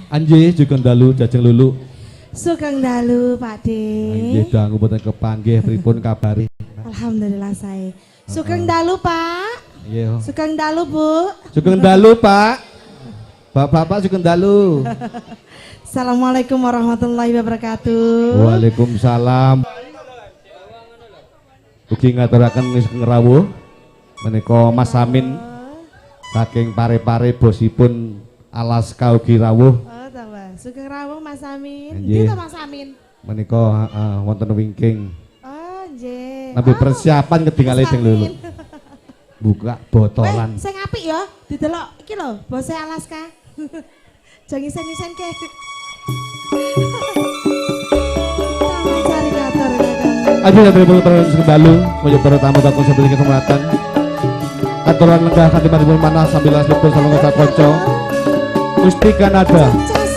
Anjih sugeng dalu Jajeng Lulu. Sugeng dalu Pak De. Nggih dangu boten kepanggih pripun kabare? Alhamdulillah sae. Sugeng dalu Pak. Nggih. Sugeng dalu Bu. Sugeng dalu Pak. Bapak-bapak sugeng dalu. Assalamualaikum warahmatullahi wabarakatuh. Waalaikumsalam. Ugi ngaturaken sugeng rawuh menika Mas Amin saking pare-pare bosipun Alaska ugi rawuh. Oh, tambah. Sugeng rawuh Mas Amin. Ndi to Mas Amin? Menika wonten wingking. Oh, nggih. Nembe persiapan ketinggale Jeng Lulu. Buka botolan. Sing apik ya, didelok iki lho, bose Alaska. Jangan isen-isen ke. Ayo dari para dalu, menuju para tamu takon sebelum kesempatan. Aturan lenggah kanthi paripun manah sambil aslipun salung kanca. Mustika Nada. Selek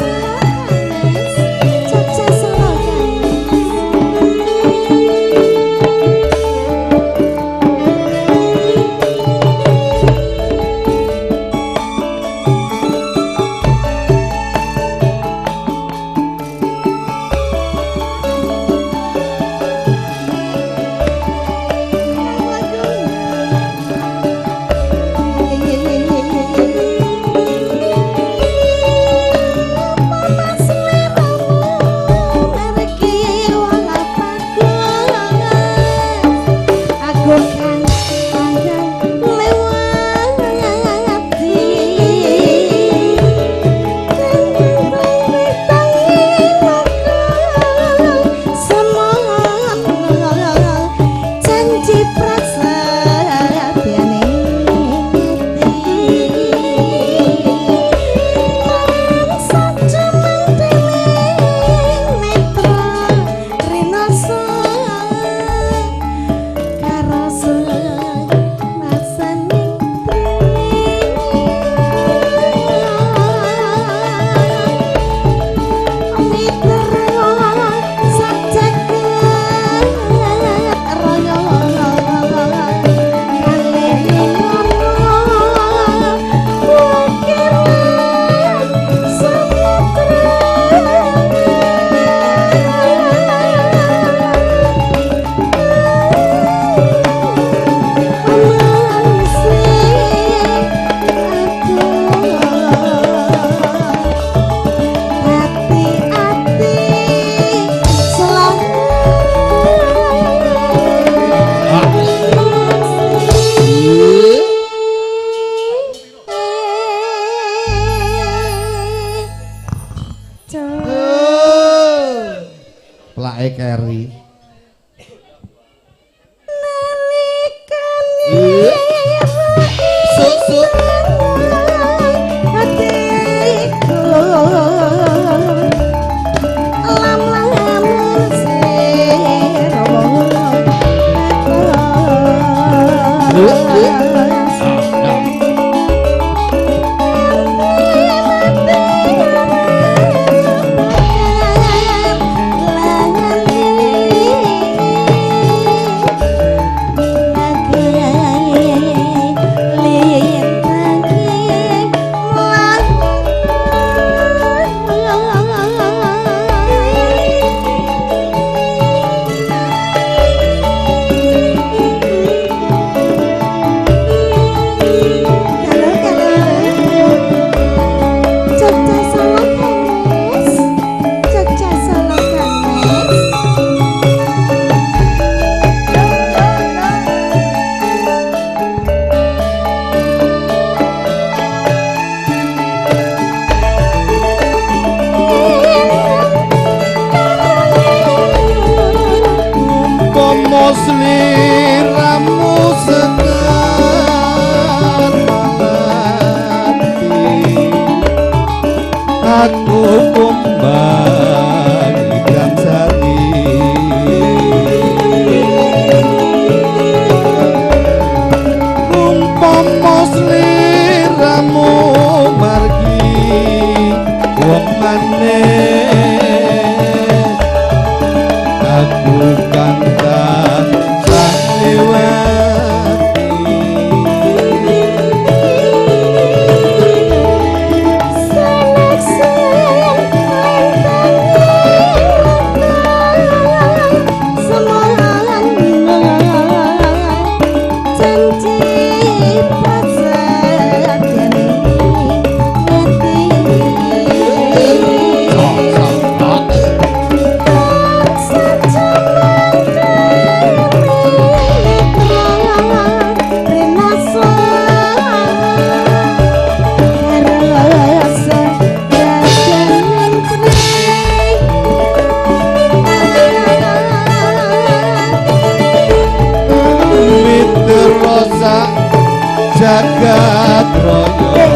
Jagat raya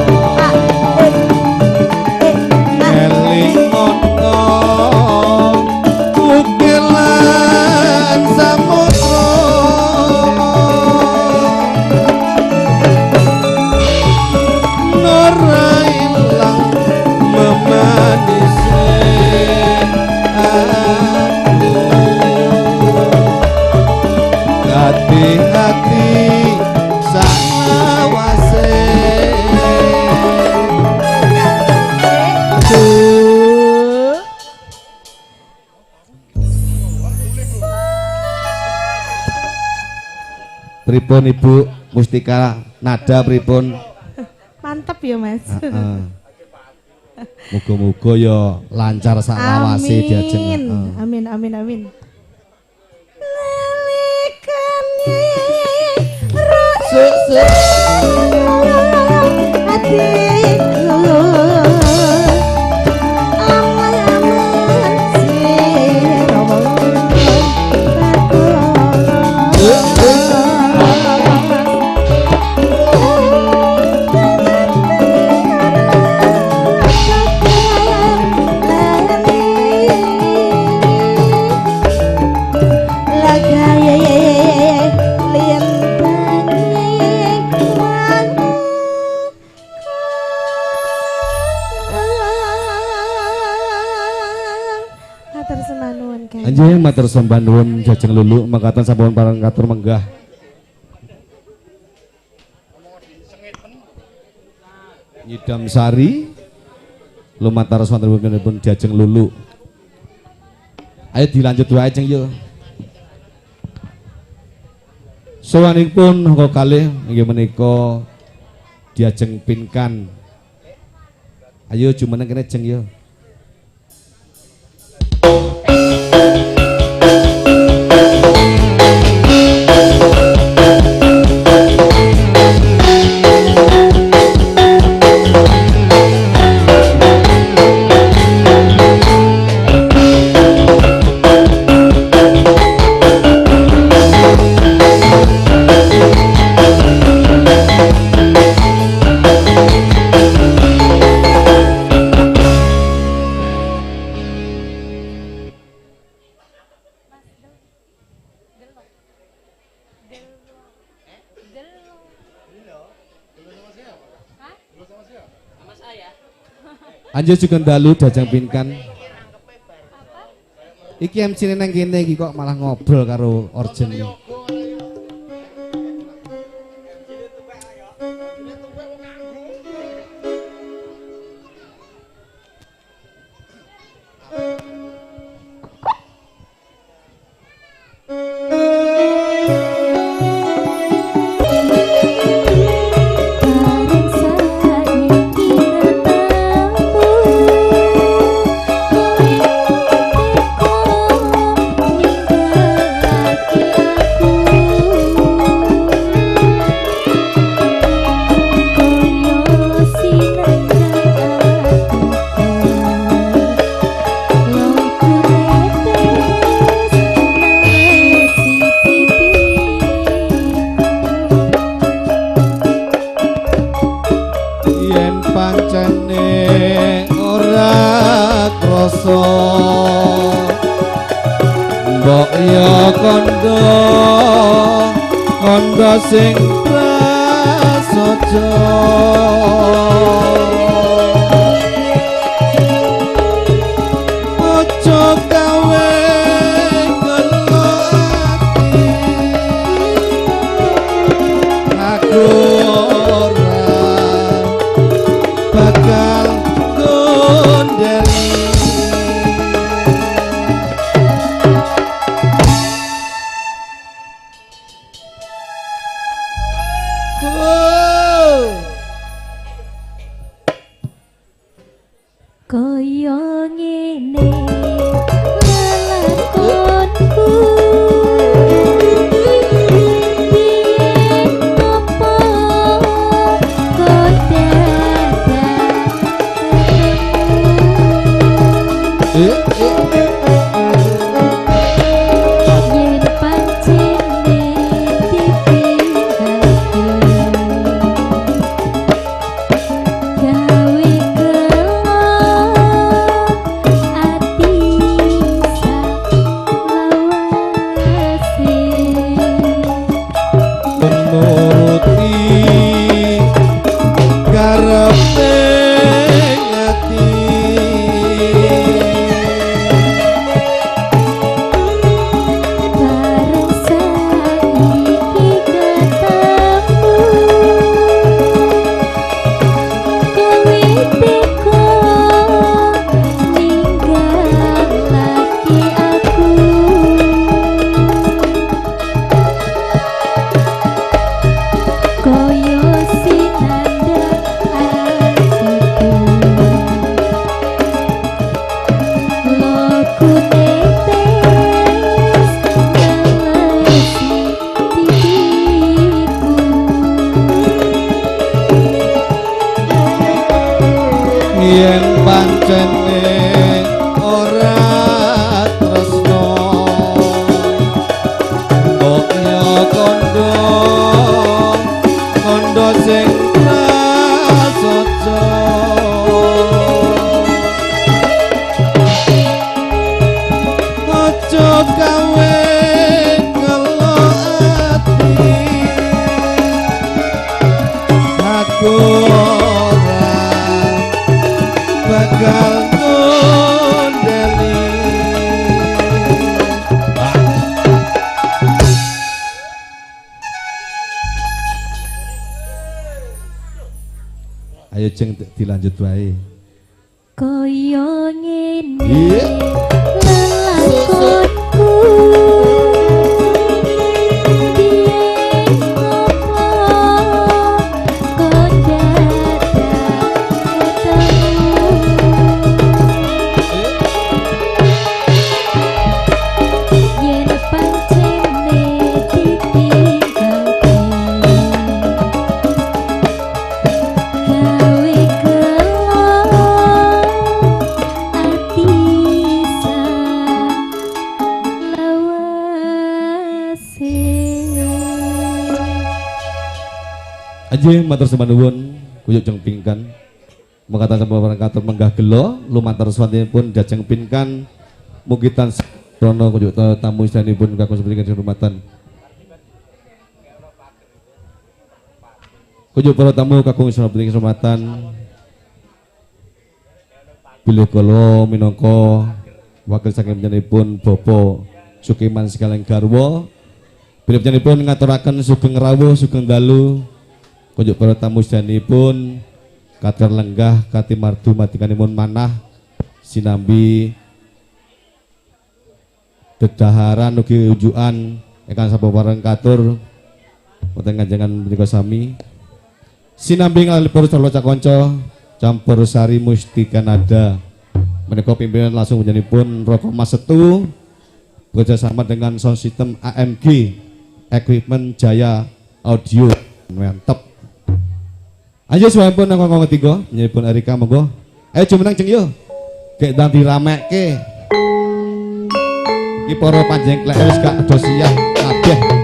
eling ana ukilan samudra ora ilang memanise aku hati-hati sawase. Pripun Ibu Mustika nada pripun? Mantep ya Mas. Muga-muga ya lancar saklawase diajeng. Amin amin amin. Anjing matur sembah nuwun Jajeng Lulu mangkatan sampun pareng katur menggah. Nyidam sari lumantar swantenipun Jajeng Lulu. Ayo dilanjut wae Jeng yo. Sowanipun angka kalih inggih menika Diajeng Pinkan. Ayo jumeneng kene Jeng yo. Anjir juga dalu Jajang Pinkan. Iki MC neng kene iki kok malah ngobrol karo Orjen. Mbok ya kandha kandha sing prasaja aja gawe gelo ati aku ora bakal gondeli. Kaya ngene lelakonku piye apa kok dadak ketemu yen pancene ditinggalke. wonge ora tresno kok yo kondo kondo sing prasaja aja gawe ngelo ati aku ora bakal ngondeli. Ayo jeng dilanjut wae. Kaya ngene Iya. lelakonku biyen apa kok dadak ketemu yen pancene ditinggal gawe gelo ati salawase. Anjing matur sembah nuwun kuyuk jeng pingkan. Mekaten sampun katur menggah gelo lumantar swantenipun jajeng pingkan mugi tansah rono kuyuk tamu sedanipun kakung seperti rumatan. Kuyuk para tamu kakung seperti rumatan. Bilih kula minangka wakil saking panjenenganipun Bapak Sukiman sekalian garwa. Bilih panjenenganipun ngaturaken sugeng rawuh sugeng dalu kunjuk para tamu sedanipun katur lenggah katimardu matikanipun manah sinambi dedaharan ugi unjukan ingkang sampun katur wonten kanjengan punika sami sinambi ngalipur sarwa kanca campur sari mustika nada menika pimpinan langsung panjenenganipun Roko Mas Setu bekerjasama dengan sound system AMG Equipment Jaya Audio mantep. Ayo suwun nang kangkung ketiga panjenenganipun Erika monggo. Ayo jumeneng jeng yo. Gek ndang diramekke. Iki para panjengklek wis gak do siap kabeh.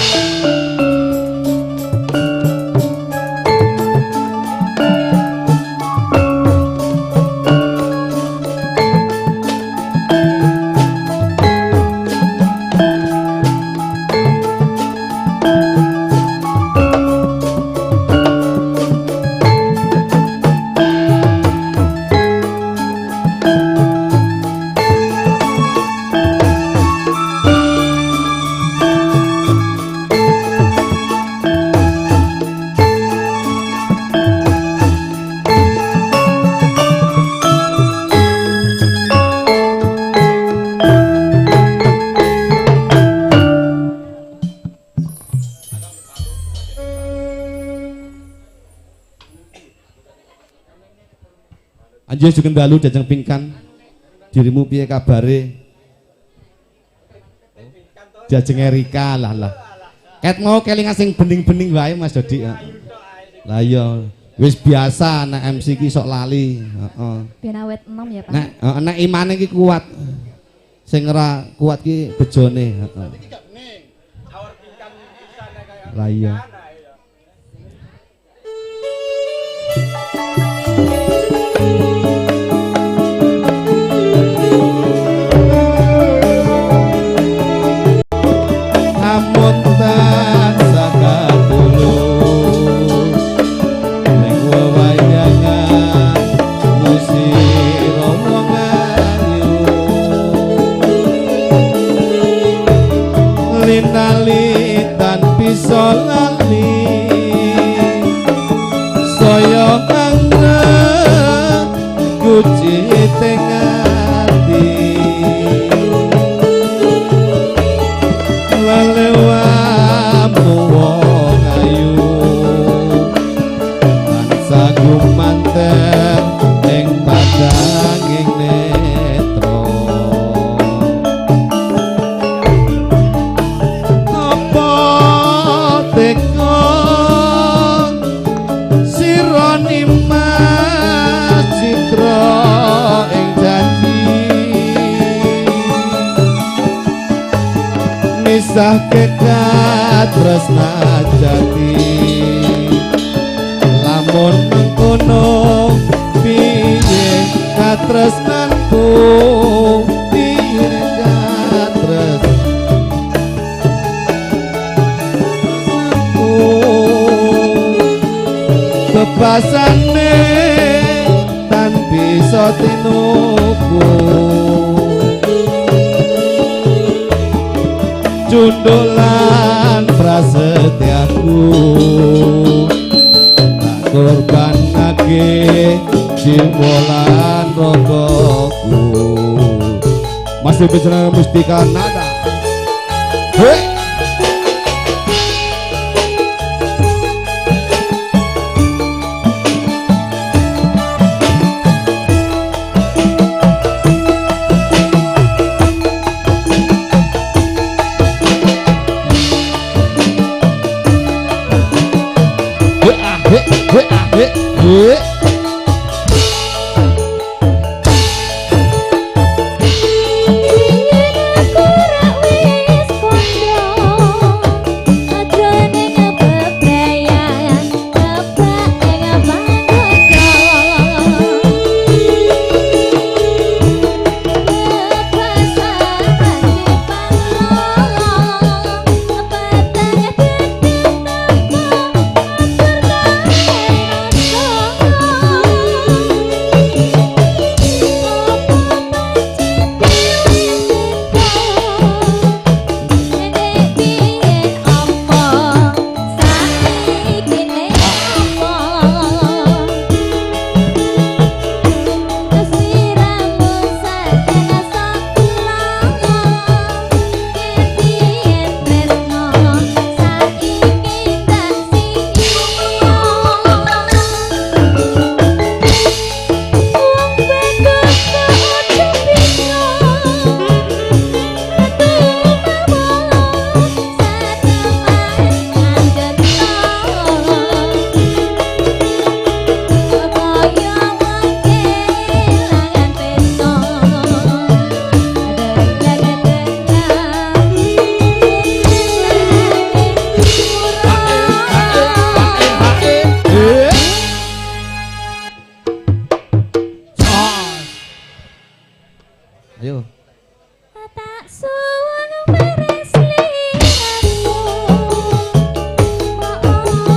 Anjir sugeng dalu jajeng pingkan. Dirimu piye kabare? Jajeng Erika lah lah. Ket mau kelingan sing bening-bening wae Mas Dodi. Lah iya, wis biasa nek MC ki sok lali, heeh. Ben awet enom ya, Pak. Nek heeh nek imane ki kuat. Sing ora kuat ki bejone, heeh. Lah iya. Amun tansah katulus ning wewayangan ngusira wong ayu linali tan bisa lali saya kangen kucite ati lelewamu wong ayu tansah gumanten ing padanging netra apa teka sira nimas citra ing. Misahke katresnan jati. Lamun mengkono piye katresnanku, piye katresnanku, bebasane tan bisa tinuku. Cundulan prasetyaku tak korbanake jiwa lan ragaku. Masih bicara Mustika Nada. Hei. Ayo. Tak suwun beres liramu,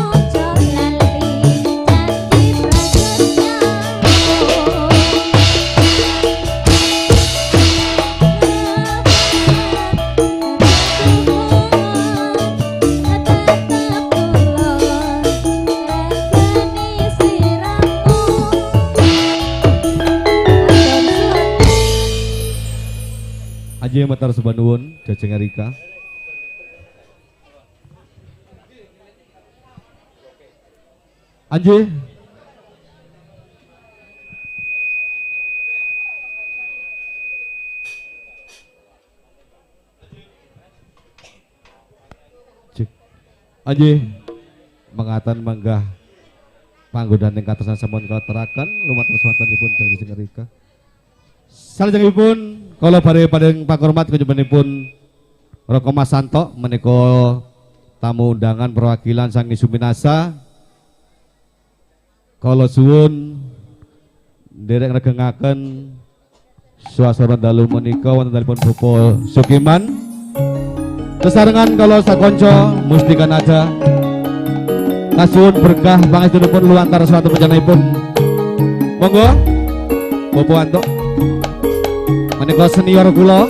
ojo lali janji prasetyamu. Aji matur sembah nuwun Jajeng Erika. Anji. Cek. Anji mengatan manggah panggonan ing katresnan sampun kalateraken lumatos swantenipun Jajeng Erika. Salajengipun kala bare paring pakurmat kunjunganipun Raka Mas Santo menika tamu undangan perwakilan saking Suminasa. Kala suwun nderek ngregengaken swasana dalu menika wonten dalipun Bapak Sukiman. Sesarengan kala sakanca Mustika Nada. Kasuwun berkah pangestunipun luantar suatu pencanipun. Monggo Bapak Anto. Menika senior kula.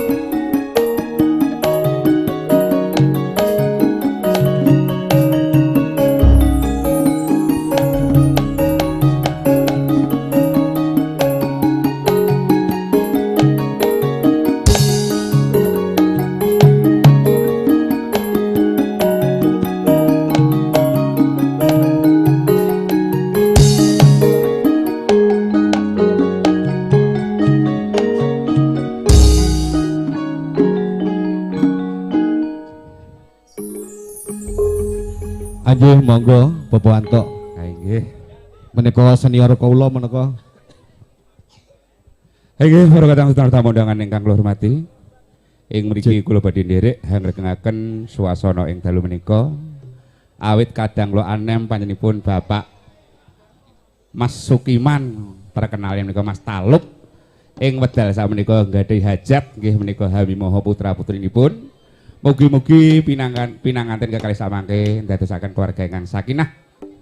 Anjih monggo Bapak Anto. Nggih. Menika senior kula menika. Nggih, para kadang tamu undangan ingkang kula hormati. Ing mriki kula badhe nderek hangregengaken swasana ing dalu menika. Awit kadang kula anem panjenenganipun Bapak Mas Sukiman, terkenal menika Mas Taluk. Ing wedal sakmenika nggadahi hajat nggih menika Hami Moho putra-putrinipun. Mugi-mugi pinanganten kekalih samangke ndadosaken keluarga ingkang sakinah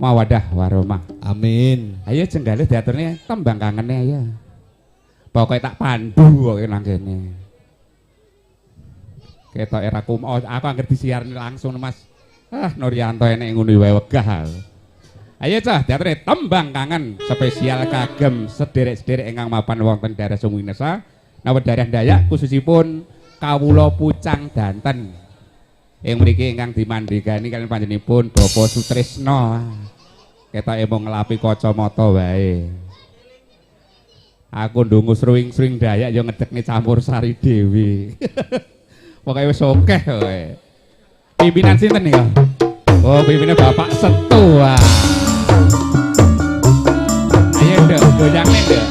mawaddah warahmah. Amin. Ayo jenggale diaturne tembang kangene ayo. Pokoke tak pandu pokoke nang kene. Ketok era kum, oh, aku angger disiarne langsung Mas. Ah, Nuryanto enek ngono wae wegah. Ayo cah diaturne tembang kangen spesial kagem sederek-sederek ingkang mapan wonten daerah Suminesa, napa daerah Dayak khususipun kawula Pucang Danten. Ing mriki ingkang dimandhegani kaliyan panjenenganipun Bapak Sutrisno. Ketoke mung ngelapi kacamata wae. Aku ndonga sruwing-sruwing Dayak ya ngedekne campur sari dhewe. Pokoke wis akeh kowe. Pimpinan sinten nika? Oh, pimpinan Bapak Setu. Ayo nduk, goyangne nduk.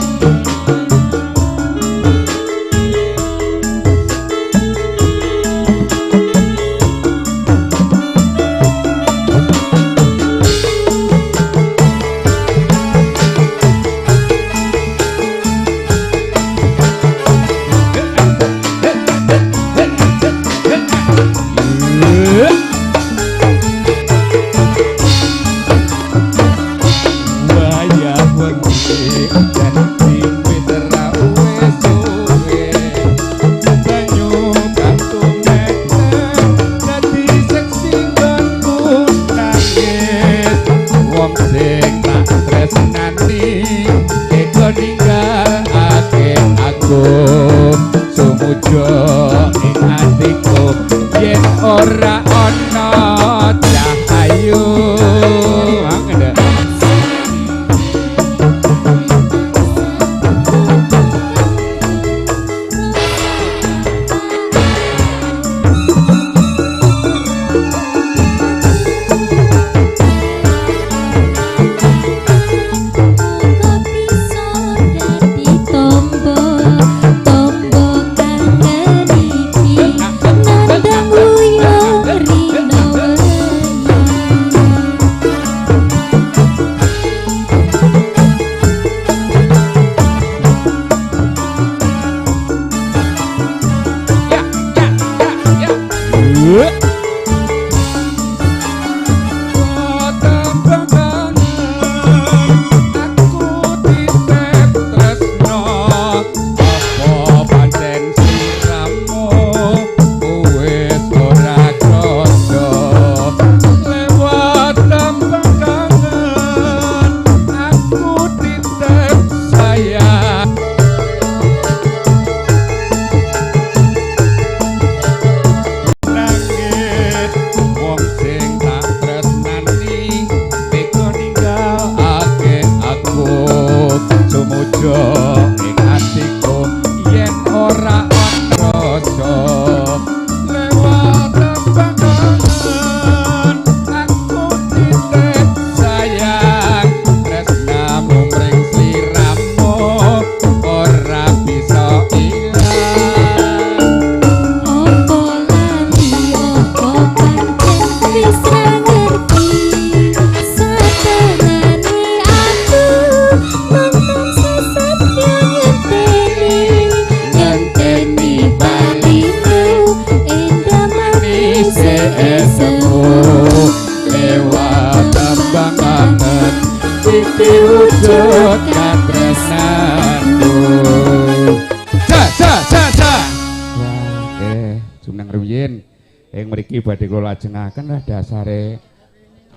Lajengaken lah dasare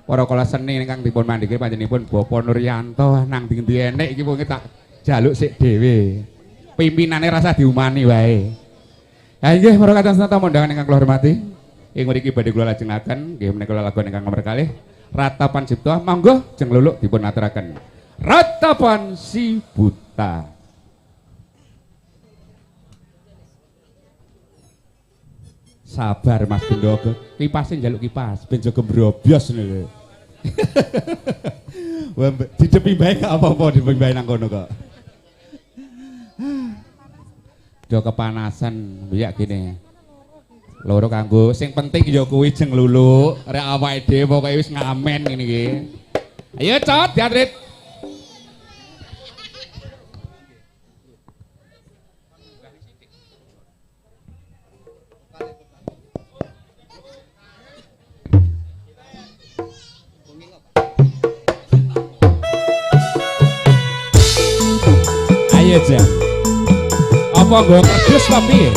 para kala seni ingkang dipun mandhiki panjenenganipun Bapak Nuryanto nang ndi enek iki wong tak jaluk sik dhewe. Pimpinane rasa diumani wae. Ha nggih para kadang sanata mondangan ingkang kula hormati. Ing mriki badhe kula lajengaken nggih menika lelagon ingkang nomor kalih Ratapan Cipta, monggo jeng luluk dipun aturaken. Ratapan si buta. Sabar Mas Gendoko, kipasnya njaluk kipas, ben jaga mrobyos ngene lho. Wah, didepi bae gak apa-apa, didepi bae nang kono kok. Do kepanasan biyak gini. Loro kanggo sing penting ya kuwi jeng lulu. Rek awake dhewe pokoke wis ngamen ngene iki. Ayo cot diatrit. Ayo jeng. Apa nggo kerdus apa piye?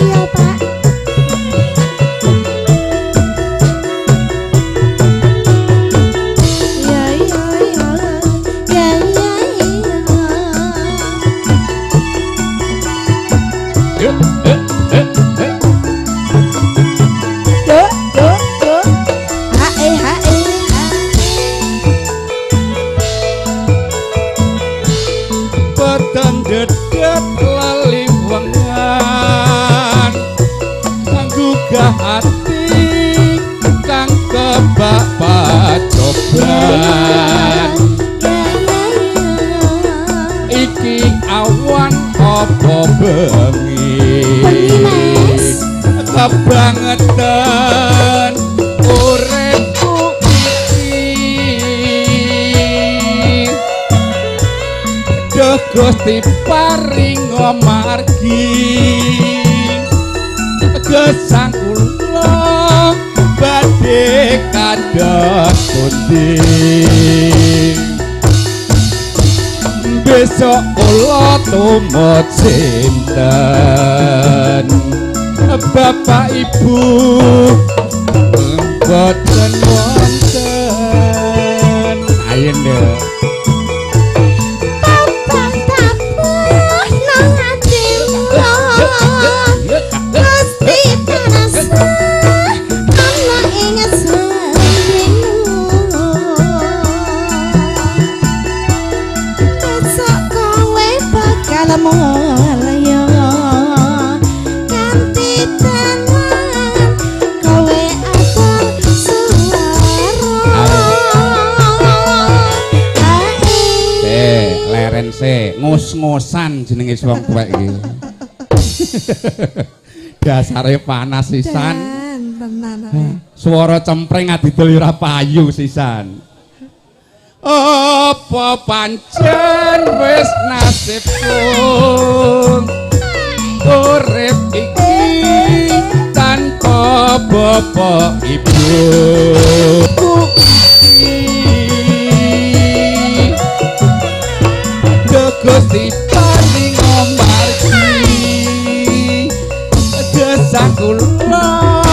Iya, Pak. Iya, iya, iya. Iya, iya, iya. Yuk, eh, eh, eh. Do, do, do. Ha, e, ha, e, ha. Peteng dedet lali wengan anggugah ati kang kebak pacoban Ya, ya, ya. Iki awan apa bengi? Bengi, Mas. Kebangetan uripku iki. Duh Gusti paringa margi gesang kula badhe kados pundi. Besok kula tumut sinten? Bapak Ibu mboten wonten. Ayo nduk. Tabah-tabah nang atimu Gusti tansah ana ing sandingmu. Besok kowe bakal mulya kanthi tenan kowe atur suara. Eh, leren se, ngos-ngosan jenenge wong tuwek iki. Dasare panas sisan. Dan tenan. Swara cempreng adidol ora payu sisan. Apa pancen wis nasibku urip iki tanpa bapak ibu iki. Duh Gusti paringa margi gesang kula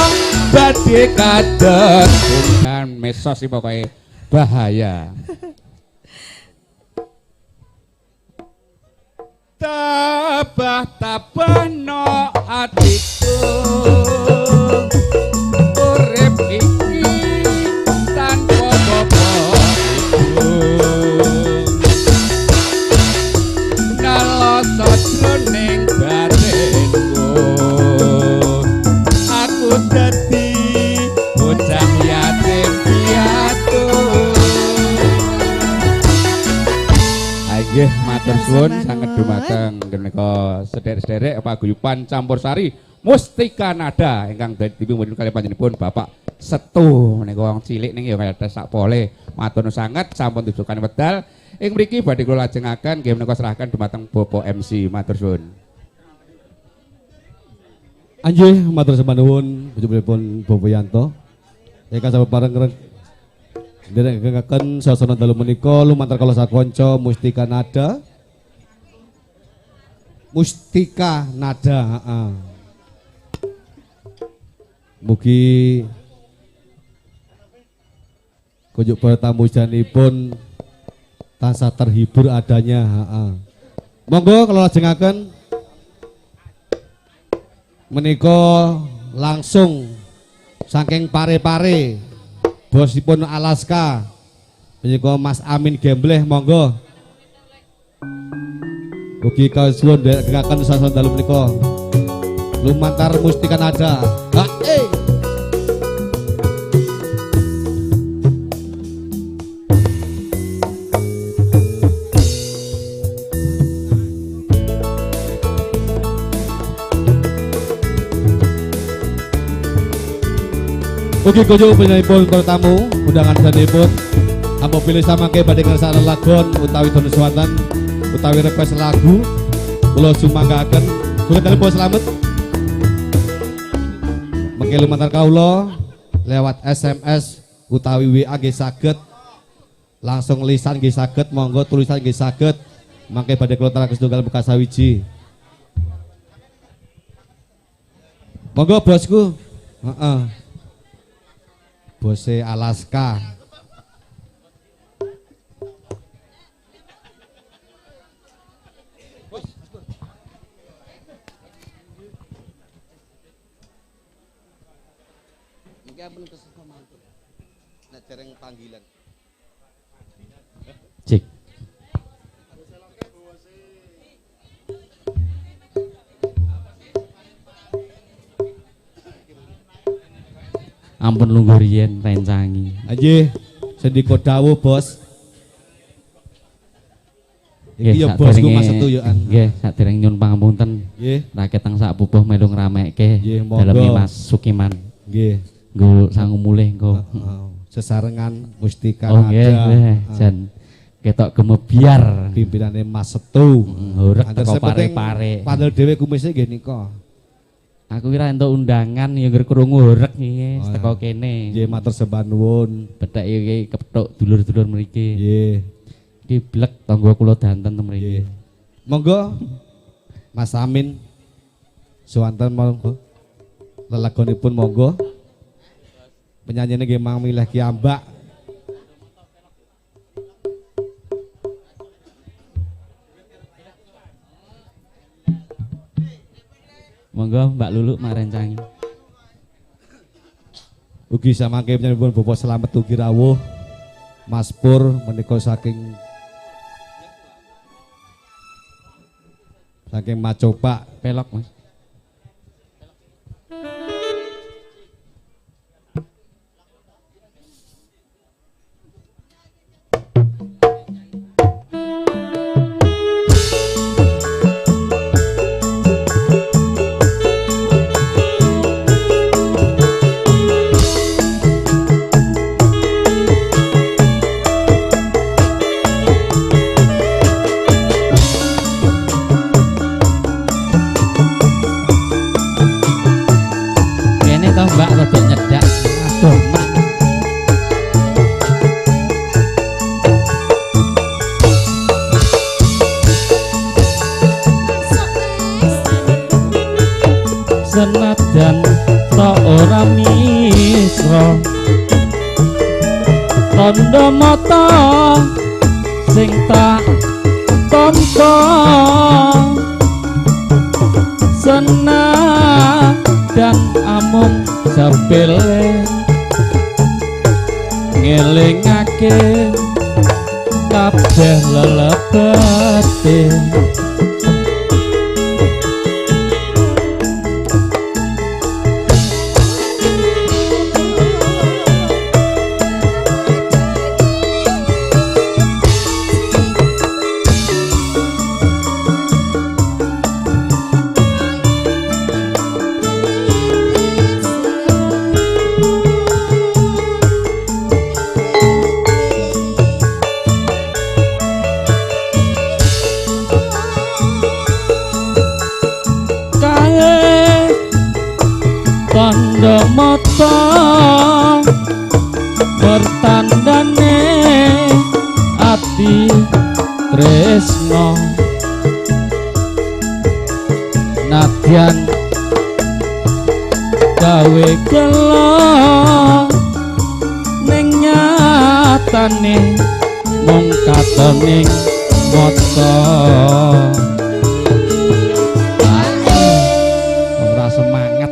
badhe kados kan mesos iki pokoke bahaya. Tabah tabah no atiku urip iki tanpa bapak ibu. Naloso jroning batinku aku dadi bocah yatim piatu. Nggih, matur suwun sanget dumateng menika sederek-sederek paguyuban Campursari Mustika Nada ingkang dipimpin kalih panjenenganipun Bapak Setu menika wong cilik ning ya kaya sak pole. Matur nuwun sanget sampun tujukan wedal ing mriki badhe kula lajengaken nggih menika serahkan dumateng Bapak MC. Matur suwun. Anjih, matur sembah nuwun pun Bapak Yanto. Ingkang sampun pareng nderekaken sasana dalu menika lumantar kala sakanca Mustika Nada. Mustika Nada, heeh. Mugi kunjuk para tamu janipun tansah terhibur adanya, heeh. Monggo kula lajengaken menika langsung saking pare-pare bosipun Alaska menika Mas Amin Gembleh, monggo. Mugi kasuwun nderekaken sasana dalu menika lumantar Mustika Nada. Ha eh. Ugi kunjung panjenenganipun para tamu undangan sadanipun. Ambo pilih samangke badhe ngersakno lagon utawi dono swanten utawi request lagu kula sumanggaken. Sugeng dalu Bos Slamet. Mengke lumantar kawula lewat SMS utawi WA nggih saged, langsung lisan nggih saged, monggo tulisan nggih saged. Mangke badhe kula teraken setunggal buka sawiji. Monggo bosku. Heeh. Bose Alaska. Mungkin ampun kesel mantu. Nek dereng panggilan. Cek. Ampun lungguh riyen rencangi. Nggih, sendika dawuh, Bos. Iki ya bosku Mas Setu yo an. Nggih, sadereng nyun pangapunten. Nggih. Rakyat teng sak pupuh melu ngramekke daleme Mas Sukiman. Nggih. Nggo sangu mulih engko. Sesarengan Mustika Nada. Oh nggih, jan ketok gemebiar pimpinane Mas Setu. Horeg teko pare-pare. Pandel dhewe kumise nggih nika. Aku kira entuk undangan ya ngger krungu horeg iki teko kene. Nggih, matur sembah nuwun. Bethek iki kepethuk dulur-dulur mriki. Nggih. Iki blek tangga kula danten teng mriki. Monggo Mas Amin suwanten monggo. Lelagonipun monggo. Penyanyine nggih mang milih ki ambak. Monggo Mbak Lulu marencangi. Ugi samangke panjenenganipun Bapak Slamet ugi rawuh. Mas Pur menika saking Macopak. Pelok Mas. Senajan ta ora misra tandha mata sing tak tampa, senajan amung sepele ngelingake kabeh lelebete. Tanda mata bertandane ati tresno, nadyan gawe gelo ning nyatane mung katoning mata. Ora semangat.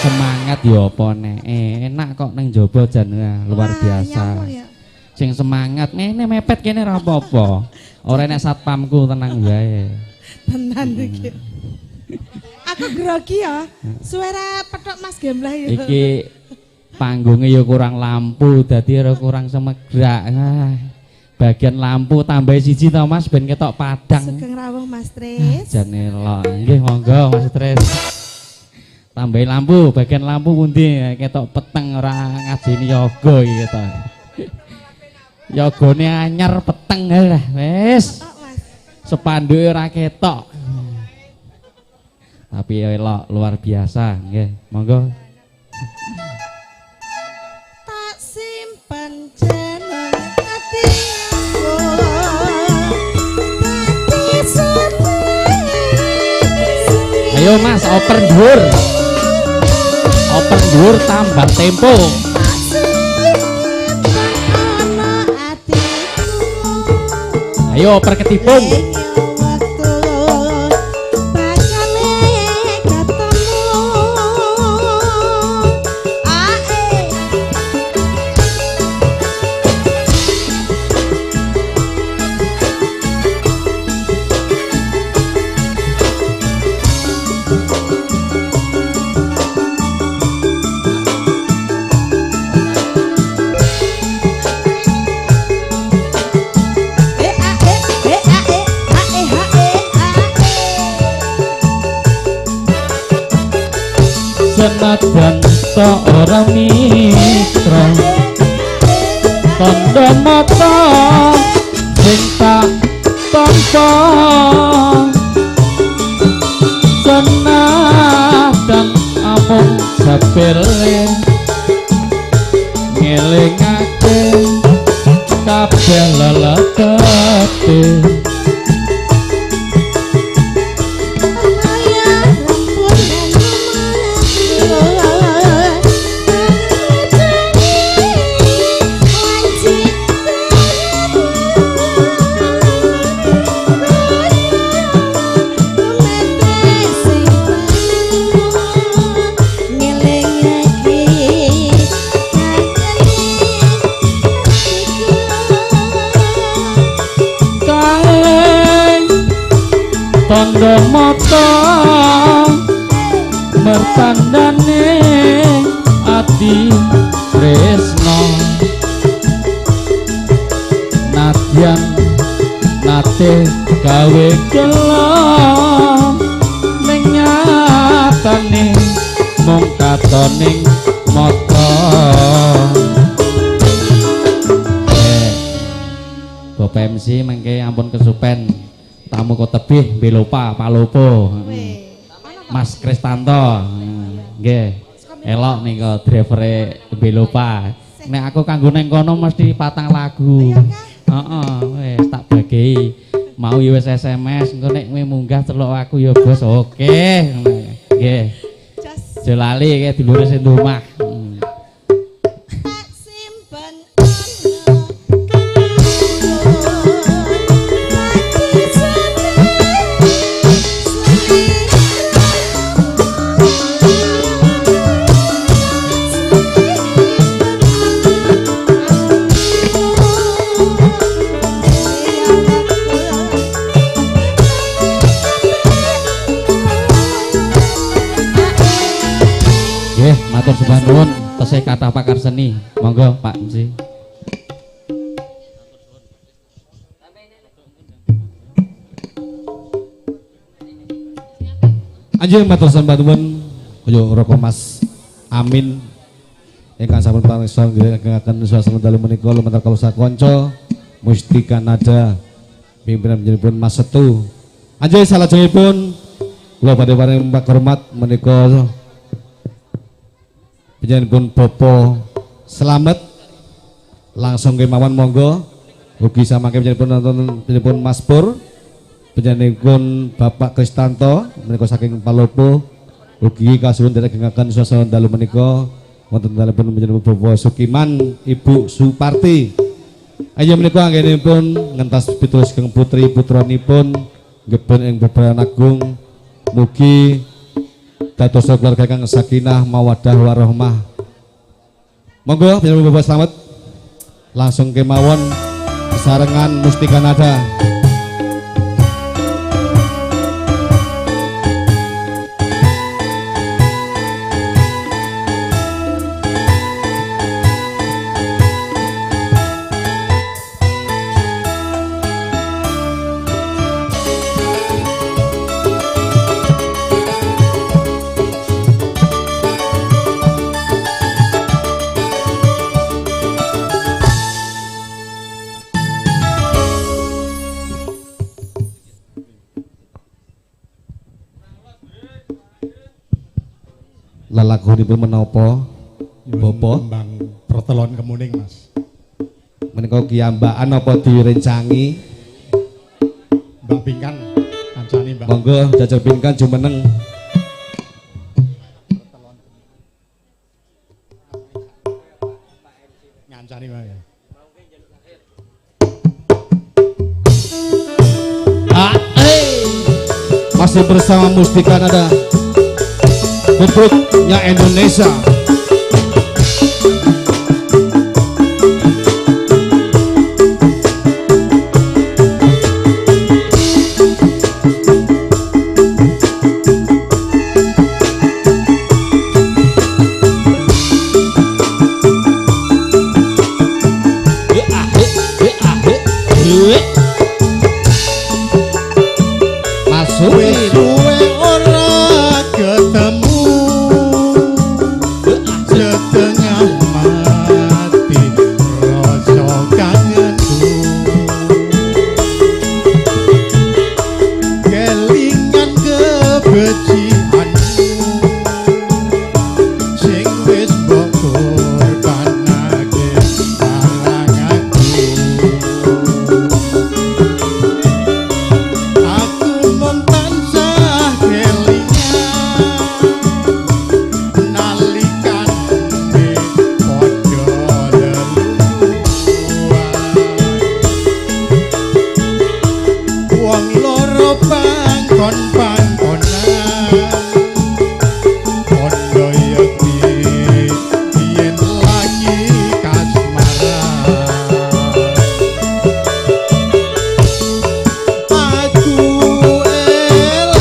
Semangat ya apa nek enak kok nang jaba jan luar biasa. Sing semangat ngene mepet kene ora apa-apa. Ora enek satpamku tenang wae. Tenan iki. Aku grogi ya. Suara petok Mas Gembleh ya. Iki panggungnya ya kurang lampu dadi ora kurang semegrak. Bagian lampu tambah siji to Mas ben ketok padang. Sugeng rawuh Mas Tris. Jan elok. Nggih monggo Mas Tris. Tambahi lampu, bagian lampu pundi ketok peteng ora ngajeni yoga iki ketok. Yogane anyar peteng lah wis. Sepanduke ora ketok. Tapi elok luar biasa nggih. Monggo. Tak simpen jeneng atiku. Ayo Mas, oper dhuwur. Oper dhuwur tambah tempo. Ayo oper ketipung. Senajan ta ora mitra tandha mata sing tak tampa senajan amung sepele ngelingake kabeh lelekete. Tandha mata mertandane ati tresna nadyan nate gawe gelo ning nyatane mung katoning mata. Bapak MC mengke ampun kesupen tamu kok tebih Belopa Palopo Mas Kristanto nggih elok nika drivere Belopa. Nek aku kanggo neng kono mesti patang lagu. Heeh wis tak bagi mau ya wis SMS engko nek kowe munggah celuk aku ya bos. Oke nggih aja lali iki dulure sing omah. Matur sembah nuwun tesih kathah pakar seni. Monggo Pak MC. Anjing matur sembah nuwun kaya Roko Mas Amin ingkang sampun pangsa nggih suasana dalu menika lumantar kawula sakanca Mustika Nada pimpinan panjenenganipun Mas Setu. Anjing salajengipun kula badhe paring hormat menika panjenenganipun Bapak Slamet langsung kemawon monggo ugi samangke panjenenganipun nonton panjenenganipun Mas Pur panjenenganipun Bapak Kristanto menika saking Palopo ugi kasuwun dhateng suasana dalu menika wonten dalemipun panjenenganipun Bapak Sukiman Ibu Suparti. Ayo menika anggenipun ngentas pitulis sugeng putri putranipun nggeben ing bebrayan agung mugi dados keluarga kang sakinah mawaddah warahmah. Monggo panjenengan Bapak Slamet langsung kemawon sarengan Mustika Nada. Lelagonipun menapa? Bapak tembang Pertelon Kemuning, Mas. Menika kiyambakan apa direncangi? Mbak Pingkan kancane Mbak. Monggo Jajar Pingkan jumeneng. Ngancani Mbak ya. Masih bersama Mustika Nada, Putruknya Indonesia. Suwe ora ketemu, setengah mati rasa kangenku, kelingan kebecikanmu sing wis mbok korbanake marang aku. Aku mung tansah kelingan nalikane padha lelungguhan, wong loro pangkon-pangkonan padha yekti yen lagi kasmaran. Aku eling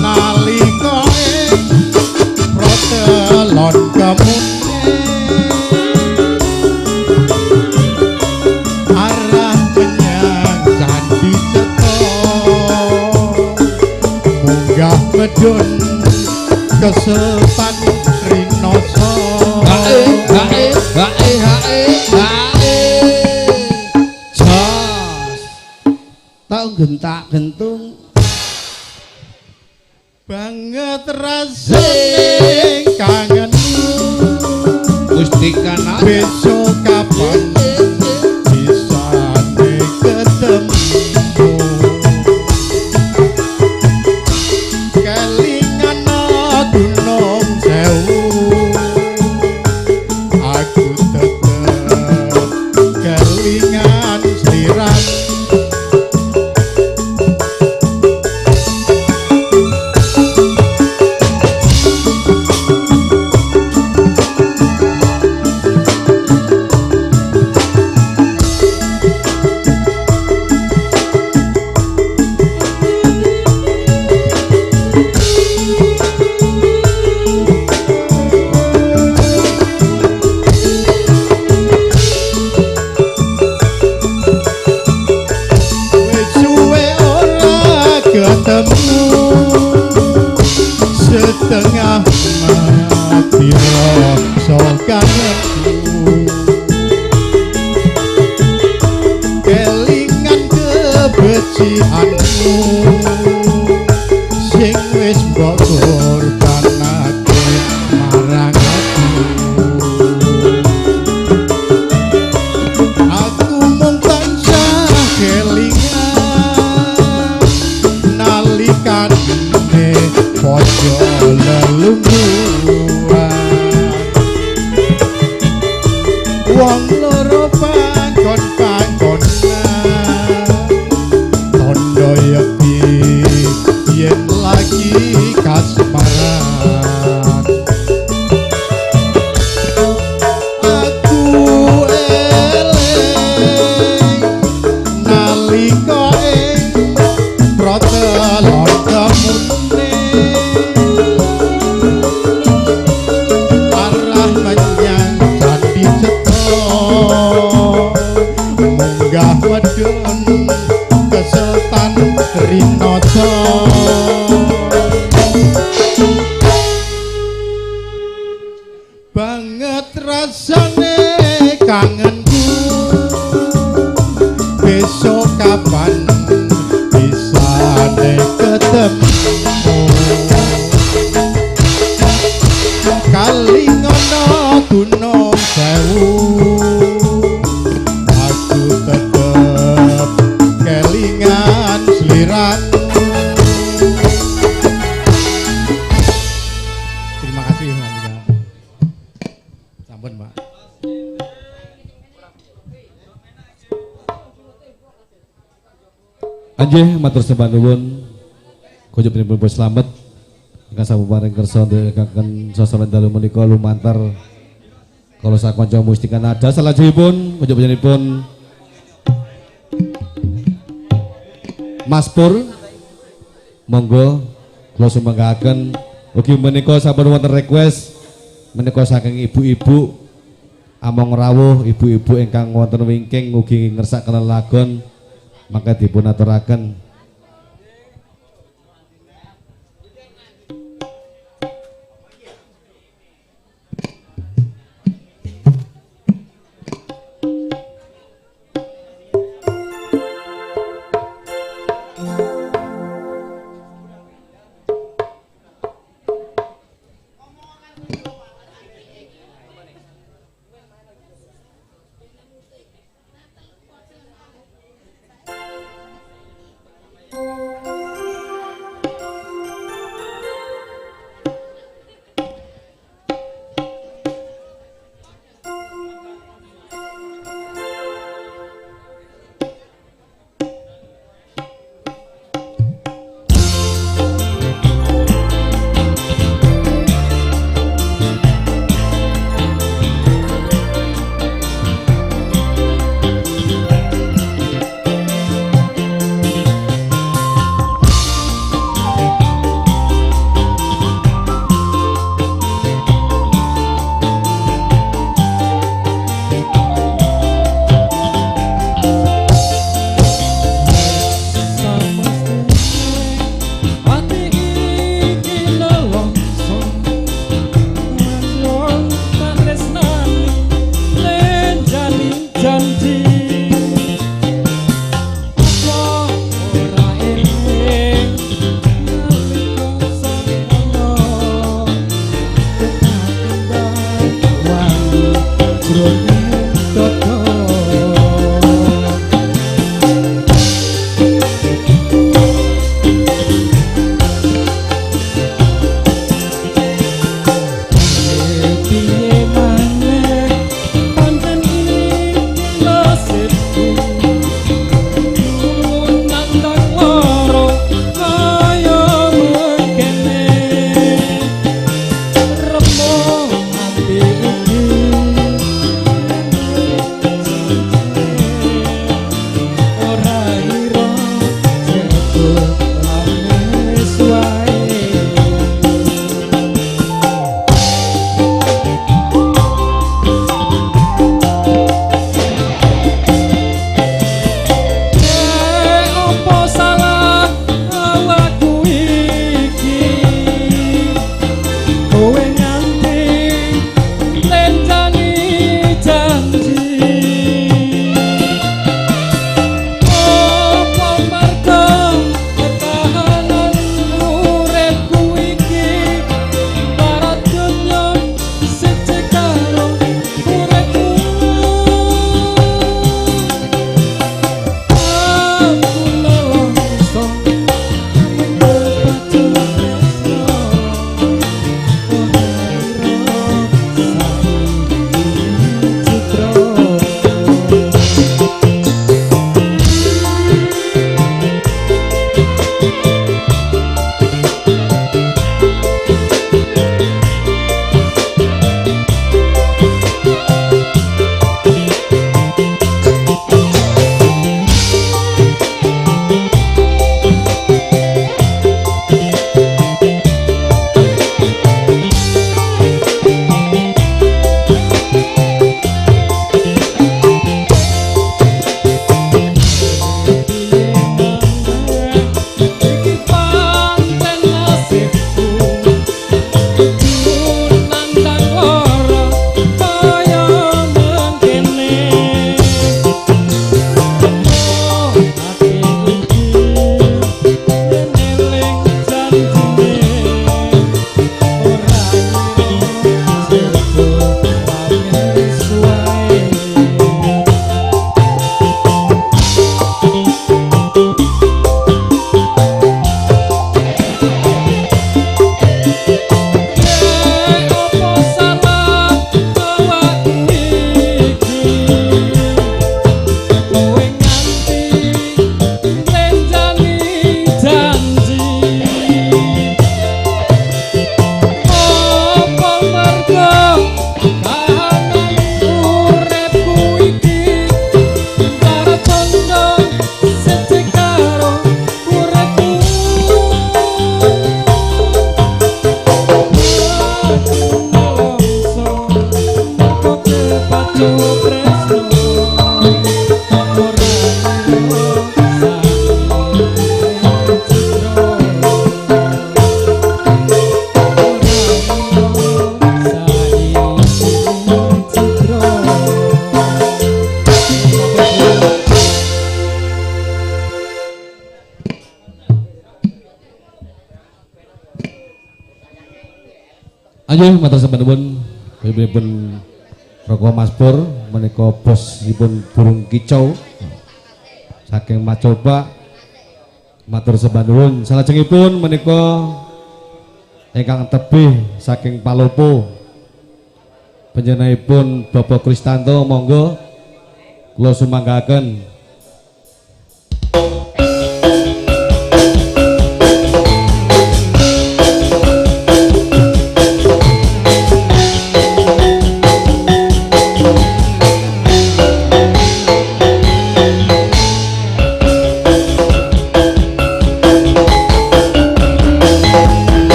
nalika ing protelon kemuning, arah menyang Candi Ceto, munggah medhun kesepan Rinoso. Hae hae hae hae hae. Jos. Tak gentak gentung banget rasane kangenmu, Mustika Nada. Besok kapan bisane ketemu, kelingan Gunung Sewu, aku tetep kelingan sliramu. Wis suwe ora ketemu, setengah mati rasa kangenku, kelingan kebecikanmu sing wis mbok korbanake marang aku. Aku mung tansah kelingan nalikane padha lelungguhan, wong loro pangkon-pangkonan tandha yekti yen lagi kasmaran. Aku eling nalika ing protelon kemuning, arah menyang Candi Ceto, munggah medhun kesetan Rinoso. Banget rasane kangenku, besok kapan bisane ketemu. Anjih matur sembah nuwun. Kunjunganipun slamet ingkang sampun paring kersa ndherekaken sasana dalu menika lumantar kala sakanca Mustika Nada. Salajengipun kunjunganipun Mas Pur, monggo kula sumanggaken. Ugi menika sampun wonten request menika saking ibu-ibu among rawuh, ibu-ibu ingkang wonten wingking ugi ngersakaken lelagon mangke dipun aturaken. Ayo matur sembah nuwun pun Roko Mas Pur menika bosipun burung kicau saking Macoba matur sembah nuwun. Salajengipun menika ingkang tebih saking Palopo panjenenganipun Bapak Kristanto, monggo kula sumanggaken.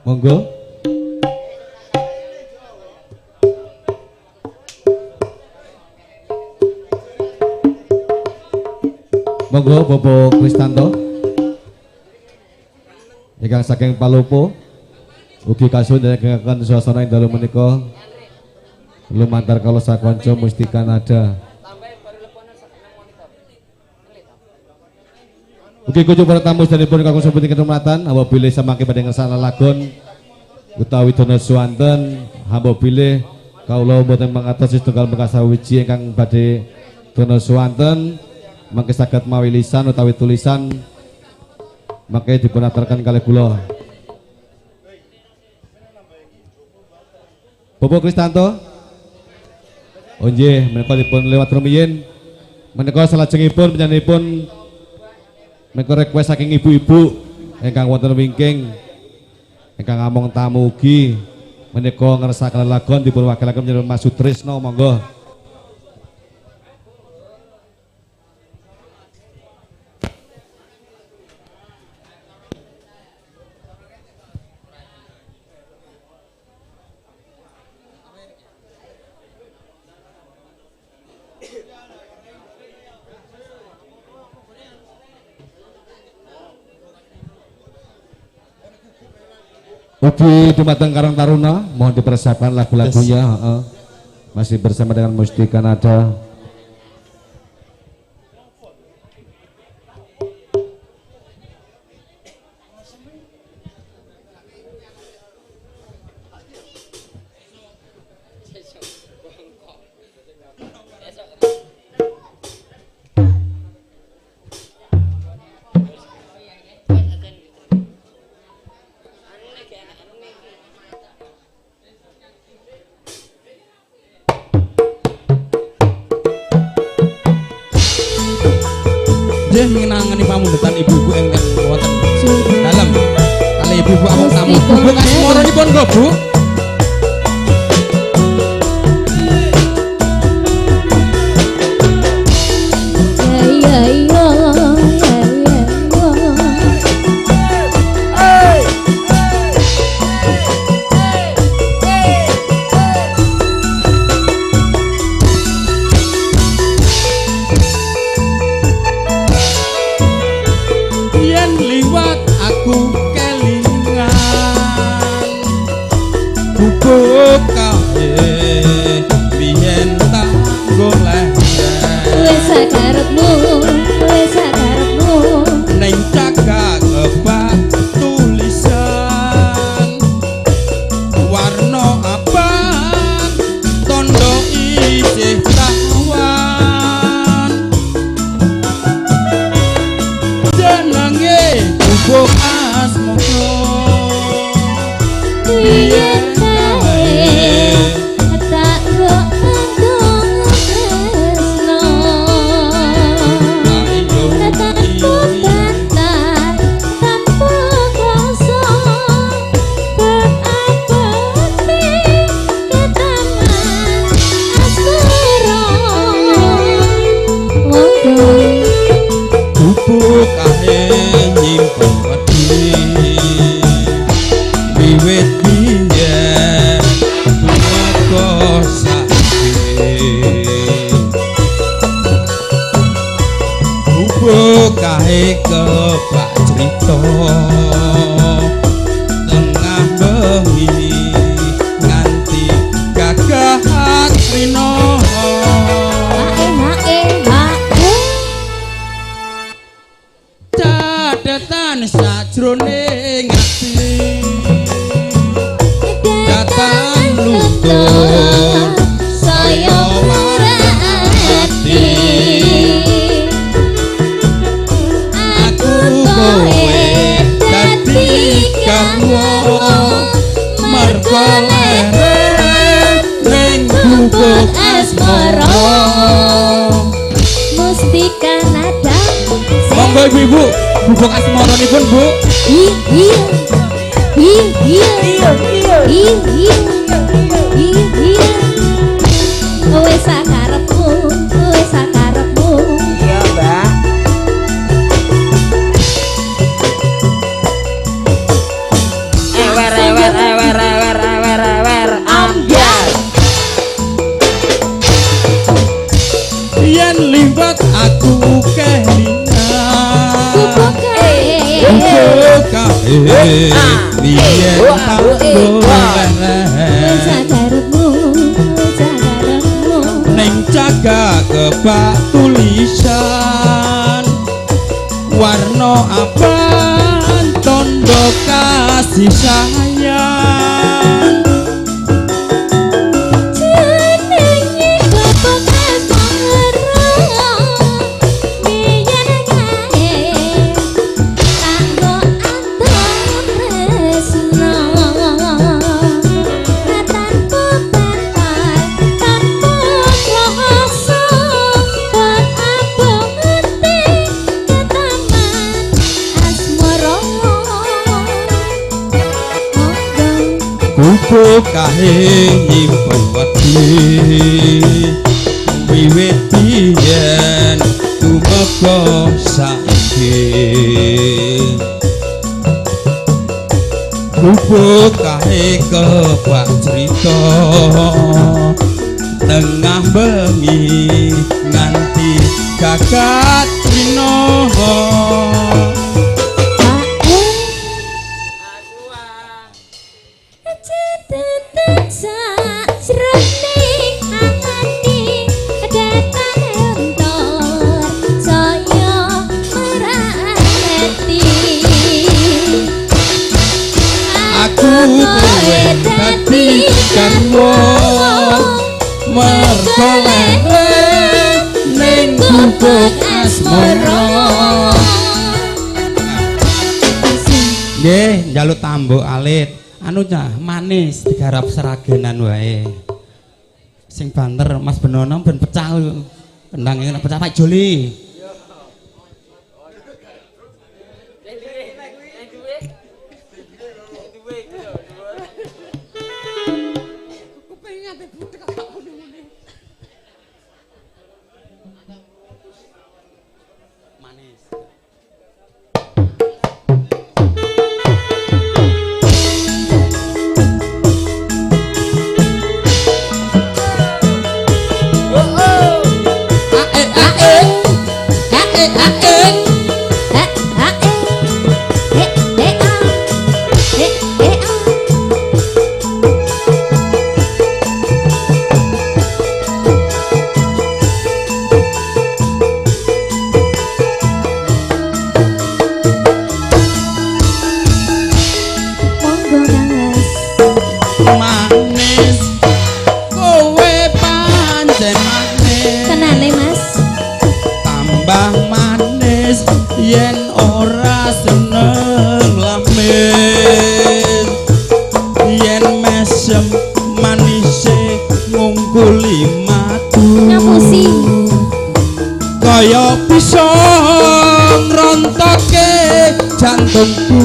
Monggo. Monggo Bapak Kristanto ingkang saking Palopo ugi kasuwun dhateng suasana ing dalu menika lumantar kala sakanca Mustika Nada. Ugi kunjung para tamu sedanipun kakung sampun ketumratan hamba bilih samangke badhe ngersakno lagon utawi dana suwanten hamba bilih kawula mboten mangatos setunggal mekasawiji ingkang badhe dana suwanten mangke saged mawi lisan utawi tulisan mangke dipun aturaken kalih kula. Bapak Kristanto. Oh nggih, menika dipun lewat rumiyin menika salajengipun panjenenganipun menika request saking ibu-ibu ingkang wonten wingking ingkang among tamu ugi menika ngersakaken lagon dipun wakilaken panjenengan Mas Sutrisno, monggo. Ugi dumateng Karang Taruna mohon dipersiapkan lagu-lagunya. Yes. Masih bersama dengan Mustika Nada. Nggih minangani pamundutan ibu-ibu ingkang wonten dalem kali ibu-ibu among tamu. Bu kasmoronipun kok, Bu. Tengah bengi nganti gagah rino. Sajroning ati datang luntur saya ati aku kowe dadi garwa mergo leren ning gubuk asmara mustika nada. Monggo ibu-ibu gubuk asmaranipun Bu. Iya iya iya iya iya iya kowe sakarepmu, kowe sakarepmu. Iya, Mbak. Ewer ewer ewer ewer ewer ewer ambyar. Yen liwat aku kelingan gubuk kae gubuk kae biyen tak leren sakarepmu, sakarepmu ning jaga kebak tulisan warna abang tondo kasih sayang. Jenenge gubuk asmara biyen kae kanggo antar tresno tanpa bantal tanpa kloso buat apa ngerti ketaman asmara. Gubuk kae nyimpen wedi wiwit biyen tumeka saiki. Gubuk kae kebak crita tengah bengi nganti gagat rina. Aku kowe dadi garwa mergo leren ning gubuk asmara. Nggih, njaluk tambuk alit. Anu cah, manis digarap seragenan wae. Sing banter Mas Benono ben pecah kendang iki pecah Pak Joli. Manis. Manis kowe pancen manis Tenane Mas. Tambah manis yen ora seneng lamis yen mesem manise ngungkuli madu Ngapusi. Kaya bisa ngrontoke jantungku.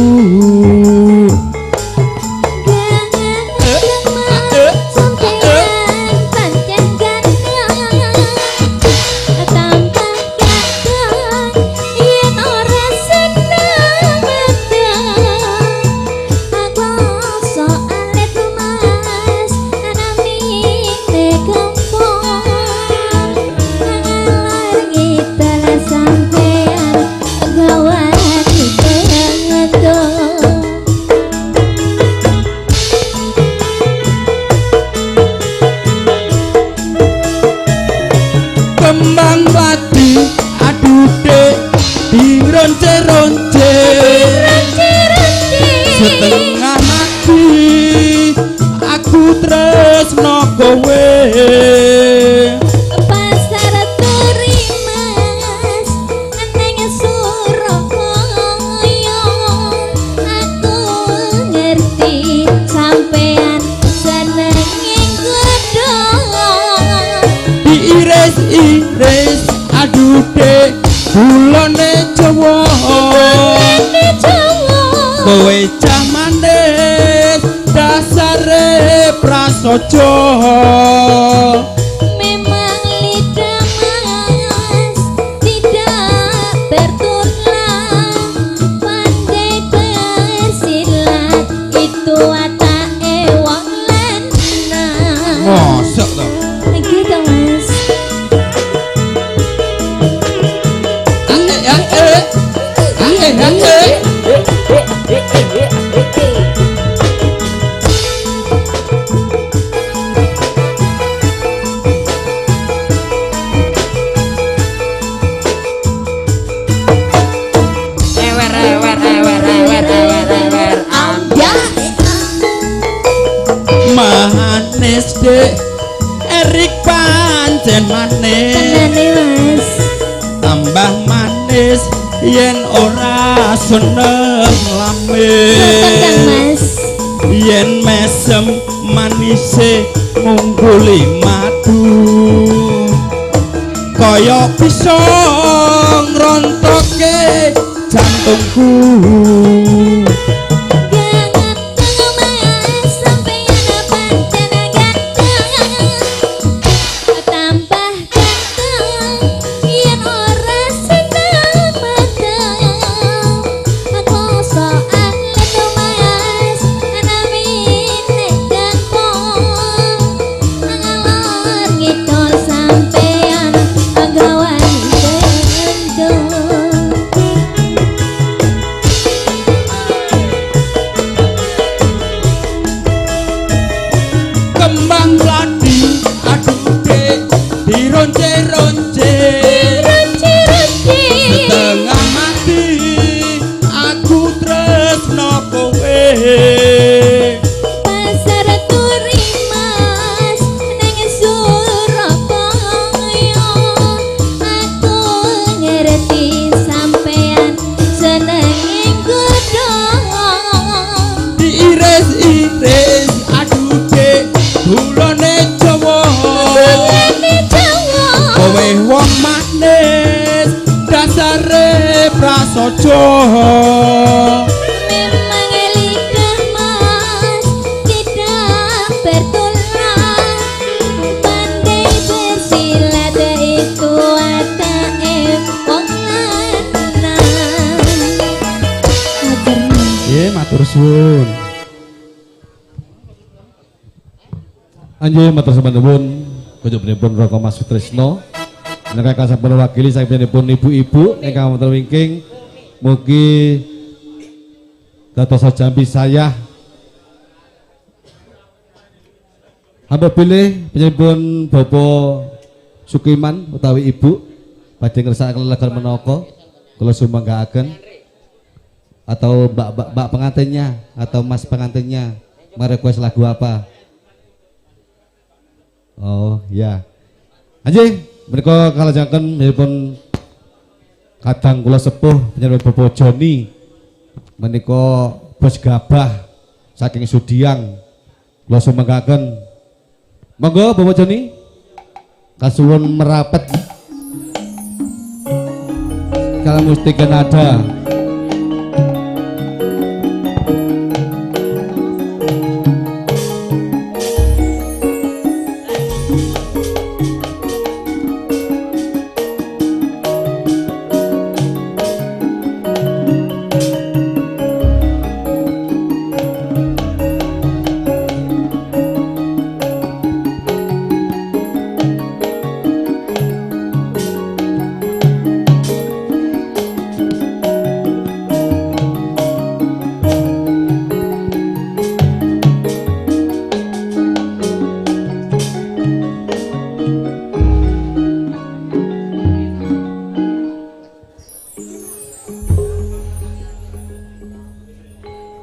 Sampean gawat. Setengah mati aku tresno kowe. Pasar Turi Mas neng Surabaya, aku ngerti sampean senenge godhong. Diiris-iris aduh dek gulone Jawa. Gulane Jawa. Kowe cah manis dasare prasaja. Memang lidah Mas tidak bertulang, pandai bersilat itu watake wong lanang. Mosok to. Gitu Mas. Ewer ewer ewer ewer ewer ewer ambyar. Manis dek Erik pancen manis. Tenane Mas. Tambah manis yen ora seneng lamis. Kang Mas. Yen mesem manise ngungguli madu, kaya bisa ngrontoke jantungku. Ganteng Mas sampeyan pancen ganteng, tambah ganteng yen ora seneng meteng. Kloso alit Mas namine ganteng, ngalor ngidul sampeyan gawan gendong. Kembang mladi aduh dek dironce-ronce. Ronce-ronce. Setengah mati aku tresno kowe. Pasar Turi Mas neng Surabaya, aku ngerti sampean senenge godhong. Diiris-iris aduh dek gulane Jawa. Gulane Jawa. Kowe wong manis dasare prasaja. Memang lidah Mas tidak bertulang, pandai bersilat itu watake wong lanang. Matur nuwun. Nggih matur suwun. Anjir matur sembah nuwun kunjunganipun Raka Mas Sutrisno. Menika ingkang sampun wakili saking ibu-ibu ingkang wonten wingking mugi dados jambi saya. Hamba pilih panjenenganipun Bapak Sukiman utawi Ibu badhe ngersakaken lelagon menapa kula sumanggaaken, atau mbak pengantinnya atau mas pengantinnya merequest lagu apa? Oh ya. Anjing menika kalajengaken pun kadang kula sepuh panjenengan Bapak Joni menika bos gabah saking Sudiang kula sumanggaaken. Monggo Bapak Joni kasuwun merapet kalau mustika nada.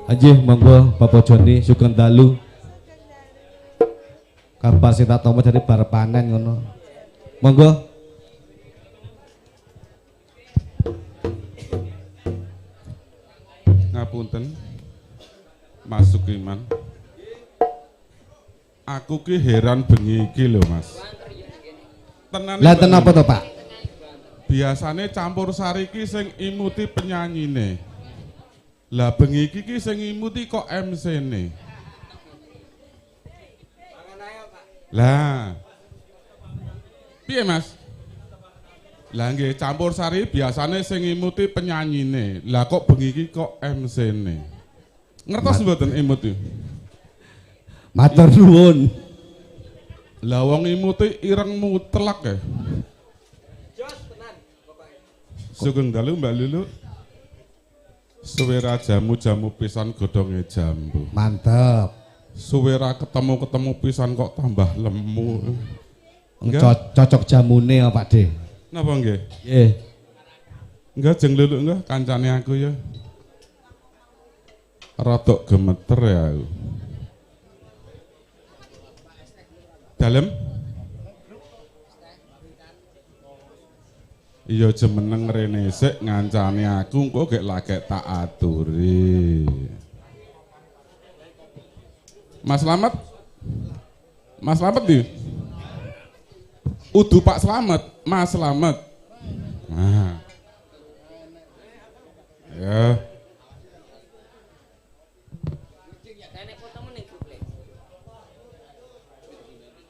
Anjih monggo Bapak Joni sugeng dalu. Kabar sing tak tampa jadi bar panen ngono. Monggo. Ngapunten. Mas Sukiman. Aku ki heran bengi iki lho, Mas. Tenan. Lah ten apa to, Pak? Biasane campur sari ki sing imuti penyanyine. Lah bengi iki ki sing imuti kok MC-ne. Lah. Piye, Mas? Lah nggih campur sari biasane sing imuti penyanyine. Lah kok bengi iki kok MC-ne. Ngertos mboten imut iki? Matur nuwun. Lah wong imute ireng mutlak ya. Sugeng dalu Mbak Lulu. Suwera jamu-jamu pisan godhonge jambu. Mantep. Suwera ketemu-ketemu pisan kok tambah lemu. Cocok jamune ya Pak De. Napa nggih? Nggih. Enggak jeng Lulu enggak kancane aku ya. Rodok gemeter ya aku. Dalem? Iya jemeneng rene sik ngancane aku engko gek lagek tak aturi. Mas Slamet? Mas Slamet di? Udu Pak Slamet, Mas Slamet. Nah. Ya.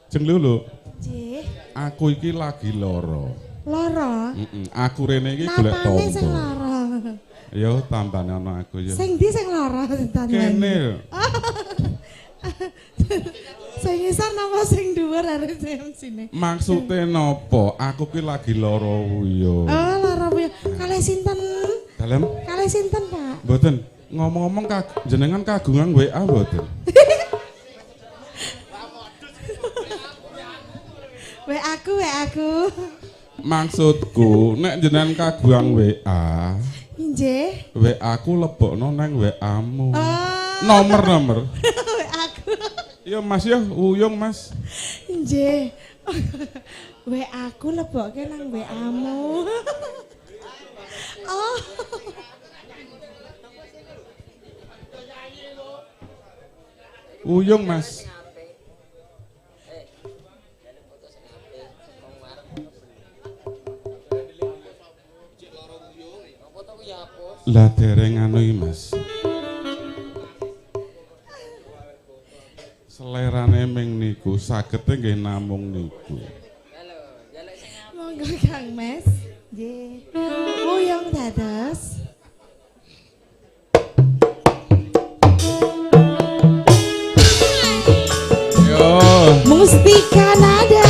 Jeng Lulu. Nggih. Aku iki lagi loro. Loro? Aku rene iki golek tombo. Napane sing loro? Ya tambane ana aku ya. Sing ndi sing loro? Kene. Sing ngisor napa sing dhuwur arep MC-ne? Maksude napa? Aku ki lagi loro wuyo. Oh, loro wuyo. Kalih sinten? Dalem? Kalih sinten, Pak? Mboten. Ngomong-ngomong jenengan kagungan WA mboten? WA aku, WA aku. Maksudku, nek jenengan kagungan WA, nggih. WA aku lebokno nang WA-mu. Oh. Nomor-nomor. WA aku. Iya Mas ya, uyung Mas. Nggih. WA aku lebokke nang WA-mu. Oh. Uyung Mas. Lah dereng anu iki Mas. Selerane ming niku sagete nggih namung niku. Monggo Kang Mas. Nggih. Wuyung dados. Yo. Mustika Nada.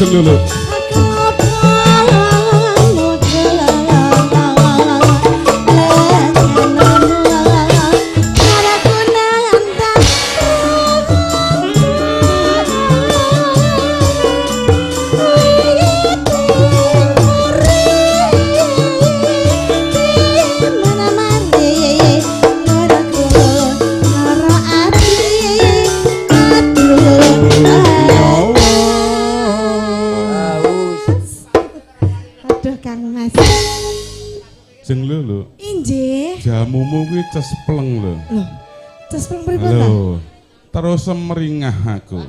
Lulu. Jamumu kuwi cespleng lho. Lho, cespleng pripun ta? Lho, terus semringah aku.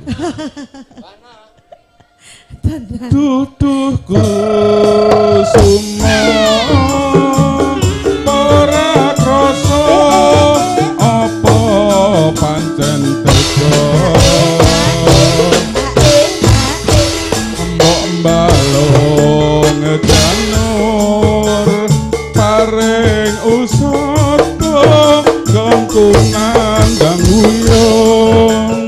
Duduh kusumo ora krasa apa pancen tega mbok mbalung janur paring usada gongku nandang wuyung.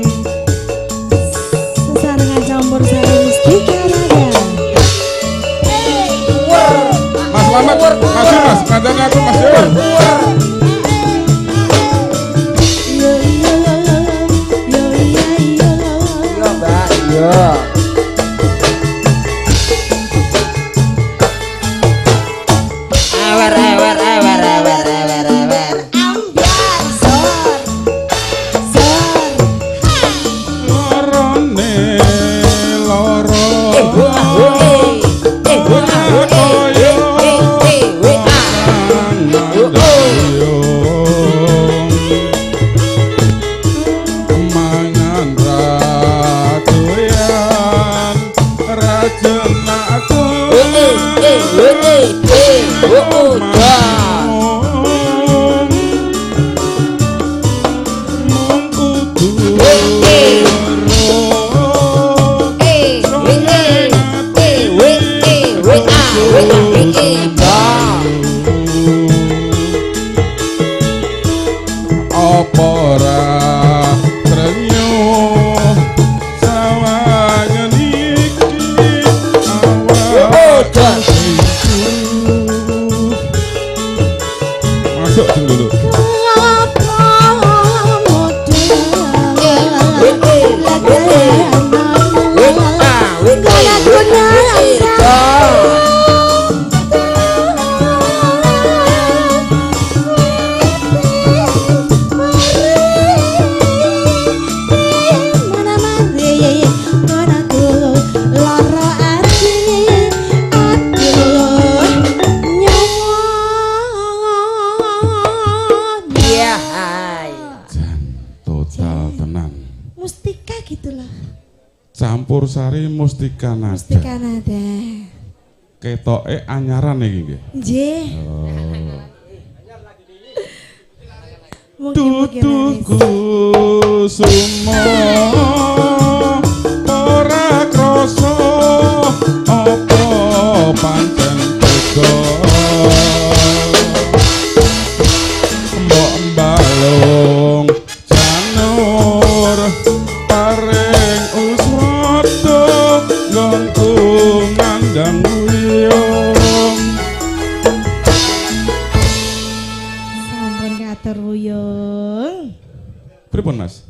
Sesarengan campur sari mustika nada. Mas Slamet, maju Mas, kancane aku Mas yo. Yo yo yo yo yo yo. Yo, Mbak, yo. Ewer ewer ewer ewer ewer ewer. Ambyar sor sor. Lorone loro. Mangan ra doyan ra jenak mung kudu apa ora trenyuh sawangen iki awak masuk jeng dulu. Total tenan. Mustika gitu loh. Campur sari mustika nada. Mustika nada. Ketoke anyaran iki nggih. Nggih. Oh. Mugi-mugi Duduh kusumo ora krasa apa pancen tega mbok mbalung janur paring uswada nggonku ngandang wuyung. Sampun katur wuyung. Pripun Mas?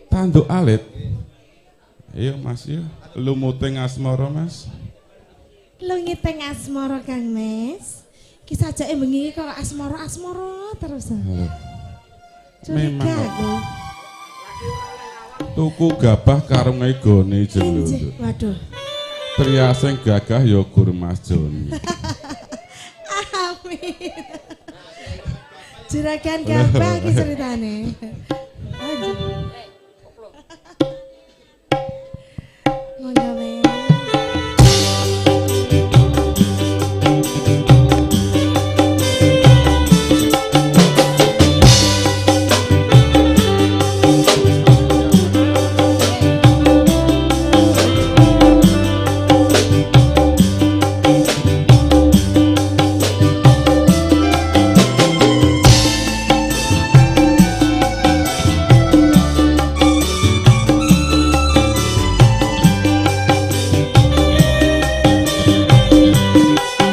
Tanduk alit. Iya Mas yo, lumuting asmara Mas. Lungiteng asmara Kang Mas. Ki sajake bengi iki kok asmara-asmara terus. Memang Curiga kok. aku. Tuku gabah karo ngegone jeng Injih, lho. waduh. Triasing gagah ya gur Mas Joni. Amin. Juragan gabah iki ceritane. Lanjut. Monggo Mas.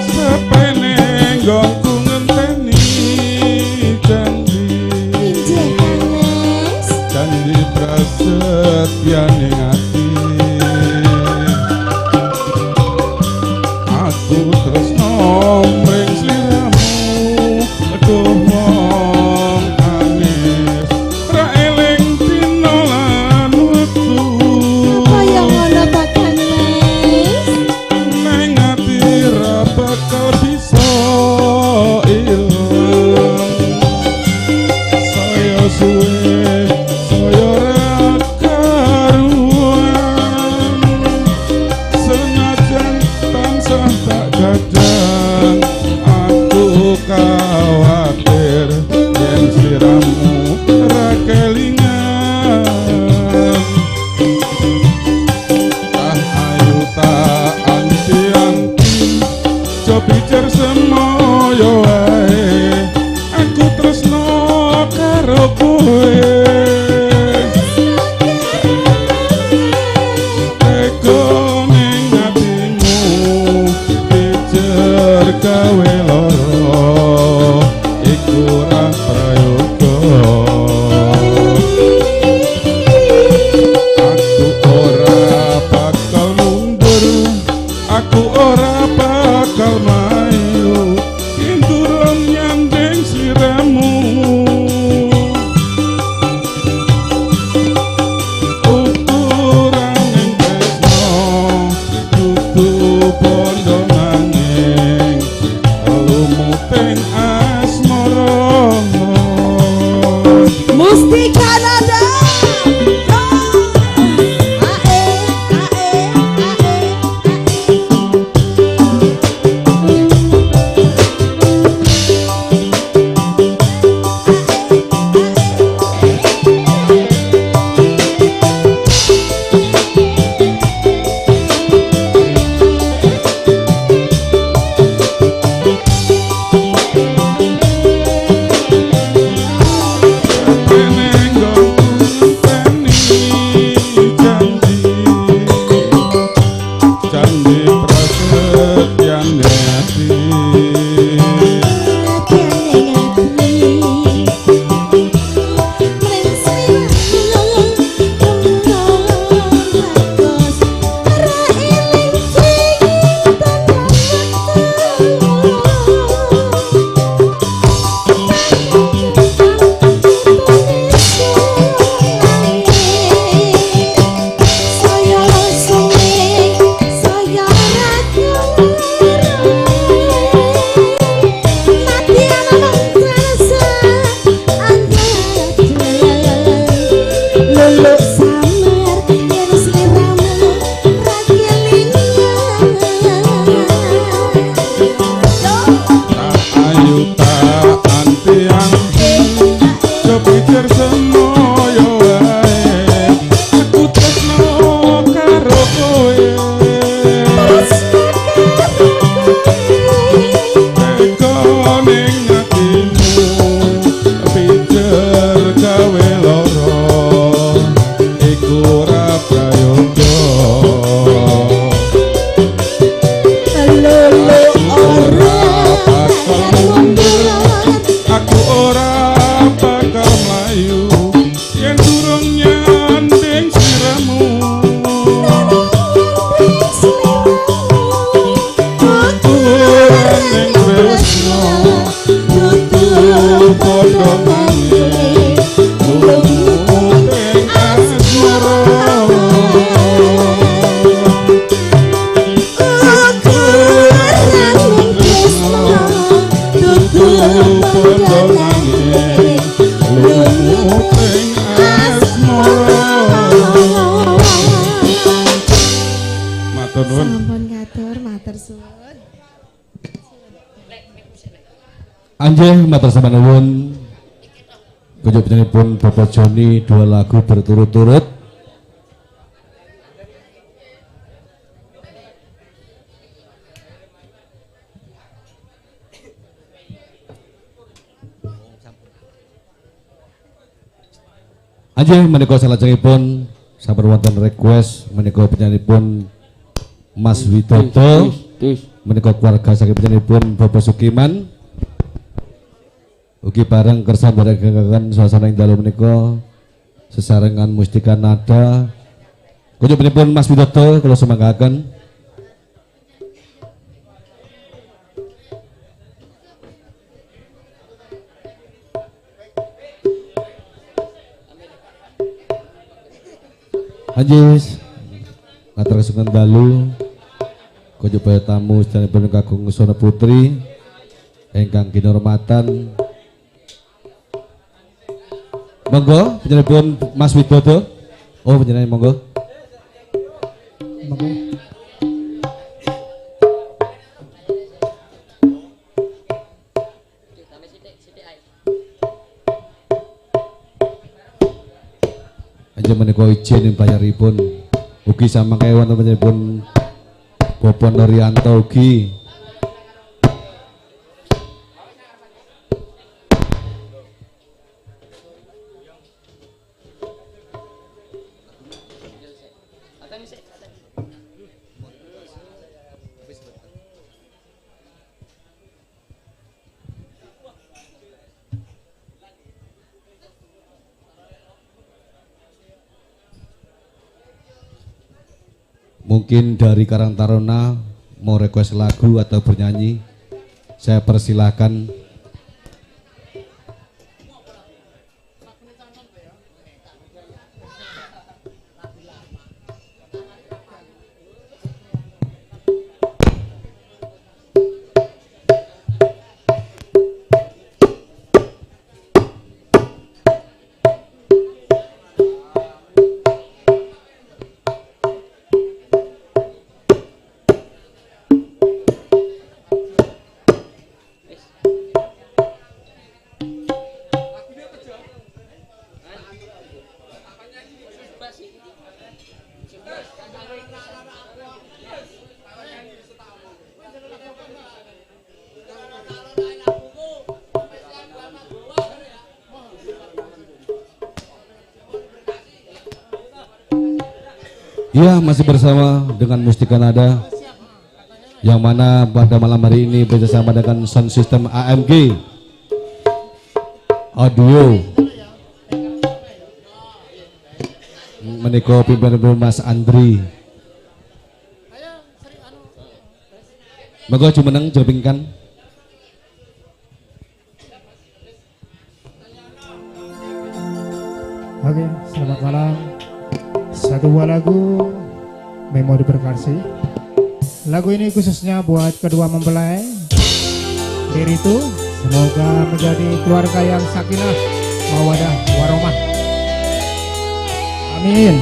Sepene nggonku ngenteni janji. Injih Kang Mas. Janji prasetyane ati. Aku tresno mring sliramu aduh wong anis ra eling dina lan wektu. Kaya ngono ta Kang Mas? Neng ati ra bakal bisa ilang. suwun. Anjih matur sembah nuwun. Kunjuk Bapak Joni dua lagu berturut-turut. Anjih menika salajengipun sampun wonten request menika panjenenganipun Mas Widodo menika keluarga saking panjenenganipun Bapak Sukiman. Ugi bareng kersa ndherekaken suasana ing dalu menika sesarengan Mustika Nada. Kunjunganipun Mas Widodo kula sumanggaken. Anjis ngatur sugeng dalu kunjuk baya tamu sedanipun kakung Sona Putri ingkang kinurmatan. Monggo panjenenganipun Mas Widodo. Oh panjenengan monggo. Monggo. Aja menika izin bayaripun. Ugi samangke wonten panjenenganipun Bapak Nuryanto ugi. Mungkin dari Karang Taruna mau request lagu atau bernyanyi, saya persilahkan. Ya, masih bersama dengan Mustika Nada yang mana pada malam hari ini bersama dengan sound system AMG Audio menika pimpinan Mas Andri. Monggo jumeneng jopingkan. Oke, selamat malam. Satu buah lagu Memori Berkarsi. Lagu ini khususnya buat kedua mempelai Diritu, semoga menjadi keluarga yang sakinah, mawadah, warahmah. Amin.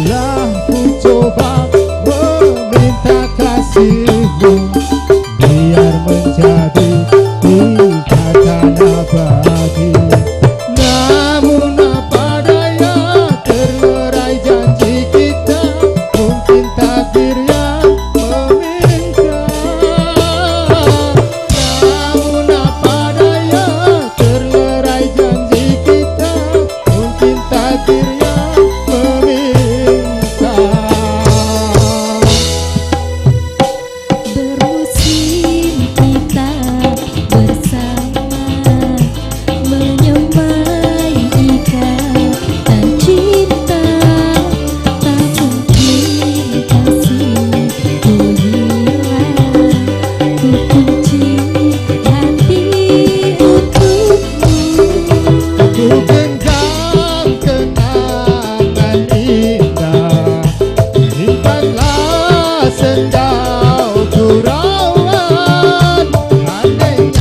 Telah ku coba meminta kasihmu biar menjadi ikatan abadi. Namun apa daya terlerai janji kita, mungkin takdir yang meminta. Namun apa daya terlerai janji kita, mungkin takdir yang meminta. Bermusim kita bersama menyemai ikatan cinta, tak mungkin kasihku hilang, ku kunci hati untukmu. Ku genggam kenangan indah, simpanlah sendau gurauan. Andai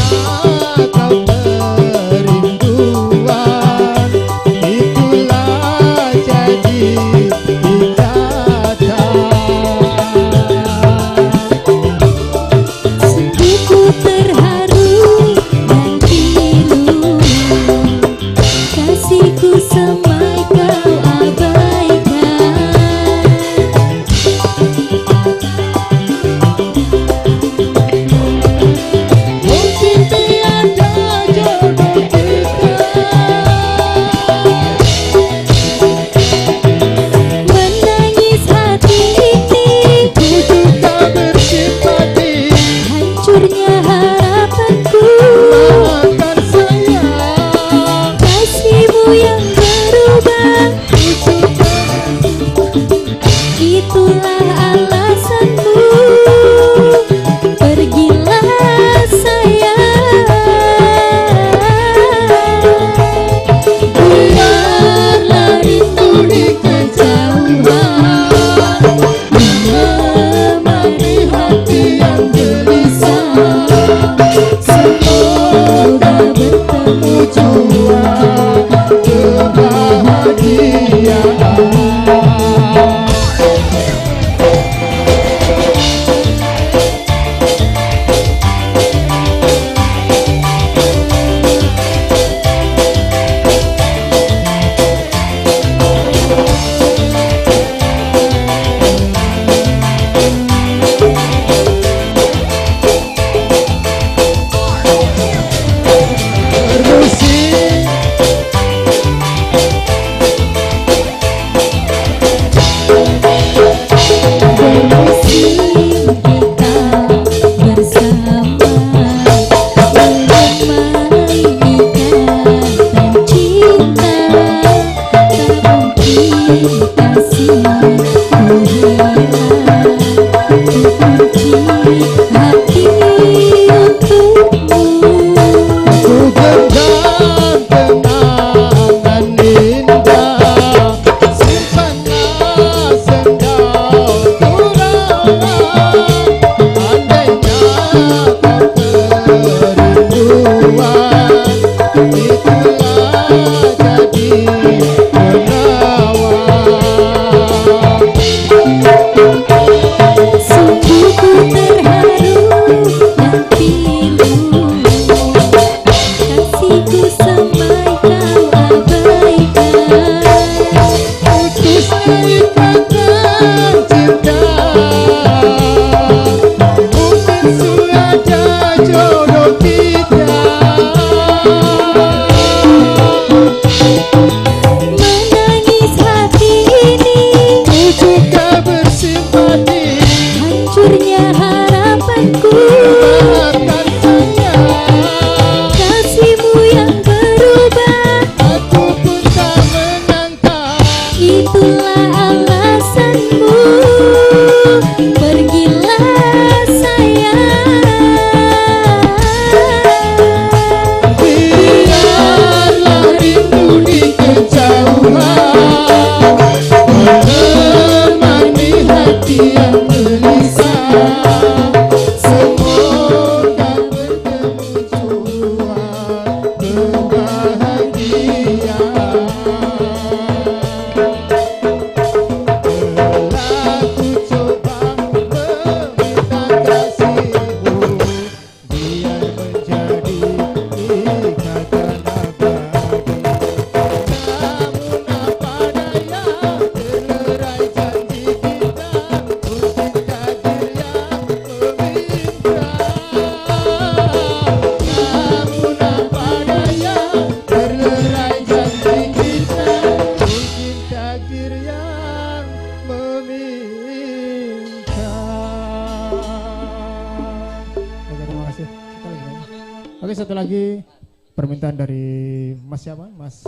Oke, satu lagi permintaan dari Mas siapa? Mas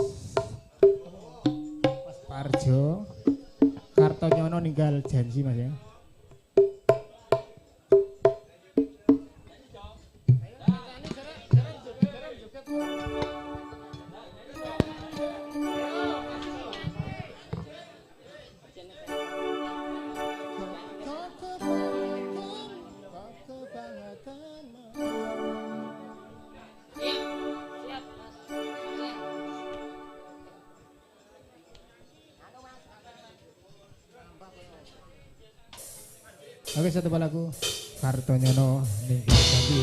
Parjo. Kartonyono ninggal janji Mas ya. Oke, satu lagu Kartonyono ninggal janji.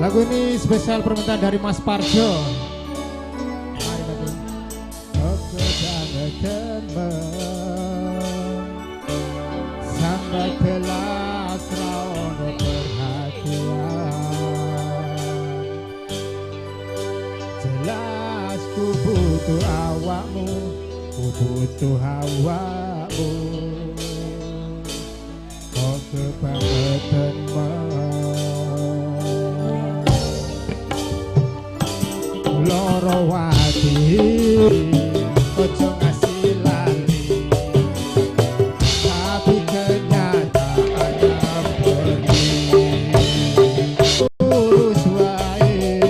Lagu ini spesial permintaan dari Mas Parjo. Mari mari. Oke, jangan sampai belas rawono perhatian. Jelas ku butuh awakmu, ku butuh awakmu. Kok kebangetan loro ati, ojo ngasih lali, tapi kenyataannya pergi. Urus wae,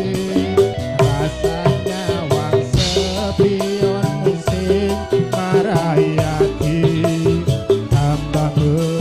rasanya wang sepion sing marai ati, tambah bebani.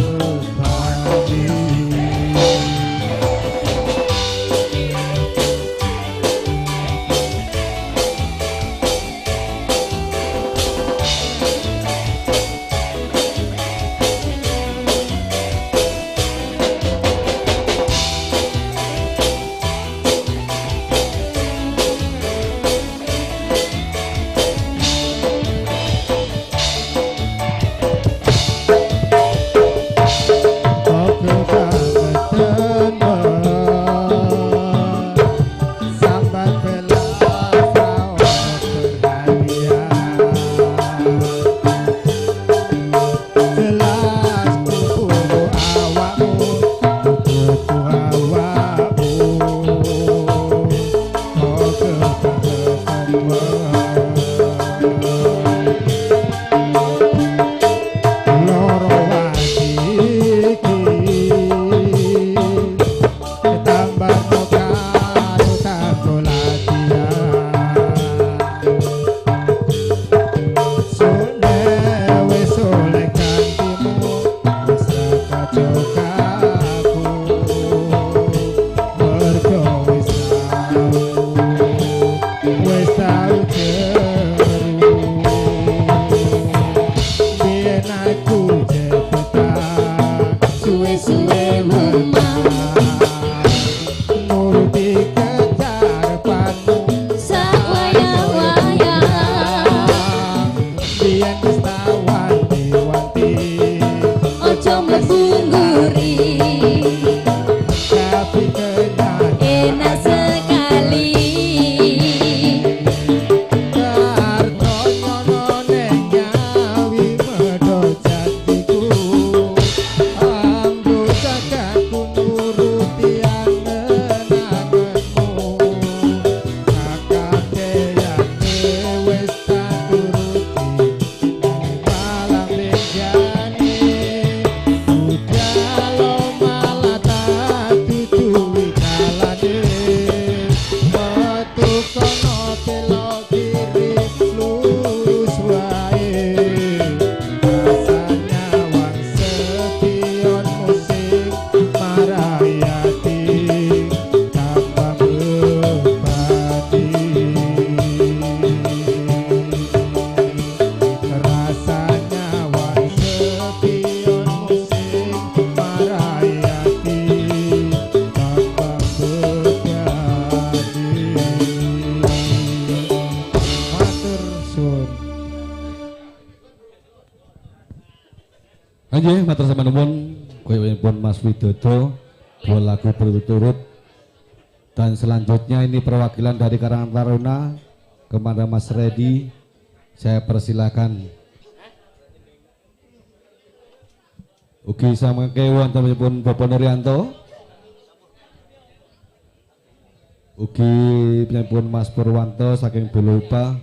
Nggih, matur sembah nuwun Mas Widodo, dua lagu berturut-turut. Dan selanjutnya ini perwakilan dari Karang Taruna kepada Mas Redi, saya persilakan. Ugi samangke wontenipun Bapak Nuryanto. Ugi pun Mas Purwanto saking Belopa.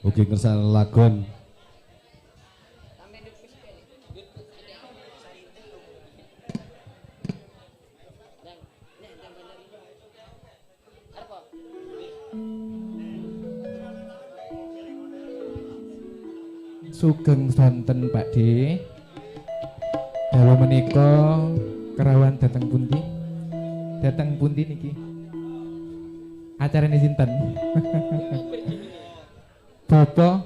Ugi ngersakne lagon. Sugeng sonten Pak D. Dalu menika kerawan dateng pundi? Dateng pundi niki? Acarane sinten? Bapak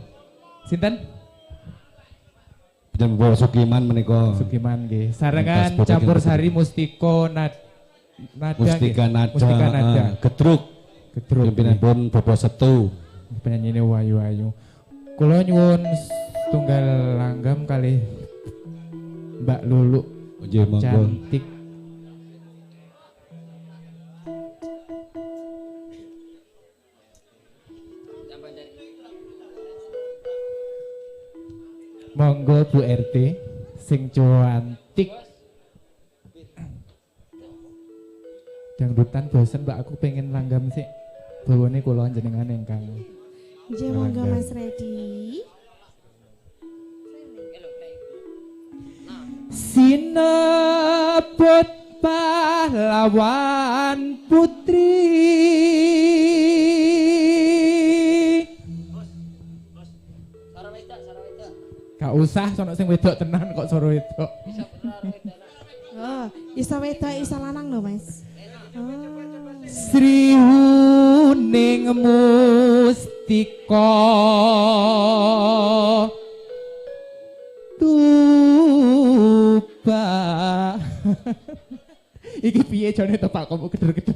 sinten? Bapak Sukiman menika. Sukiman nggih. Sarengan campur sari Mustika Nada. Mustika Nada. Mustika Nada. Gedruk. Gedruk. Pimpinanipun Bapak Setu. Penyanyine wayu-wayu. Kula nyuwun tunggal langgam kalih Mbak Lulu. Nggih, monggo. Cantik. Monggo Bu RT sing cantik. Dangdutan bosen Mbak, aku pengen langgam sih. Bawane kula jenengan ingkang. Nggih, monggo Mas Redi. Sinebut pahlawan putri. Gak usah sono sing wedok tenan kok soro wedok. Oh, iso wedok iso lanang lho, Mas. Oh. Sri Huning Mustika Tuba. Iki piye jane to Pak kok keder-keder.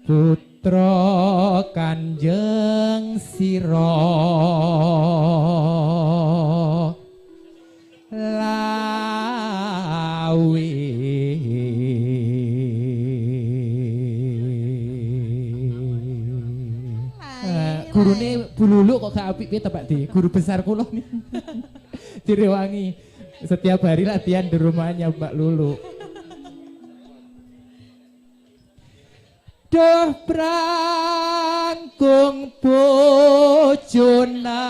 Putra Kanjeng Sira Lawe. Gurune Bu Lulu kok gak apik piye to Pak Di? Guru besar kula nih. Direwangi setiap hari latihan di rumahnya Mbak Lulu. Duh prangkung bojona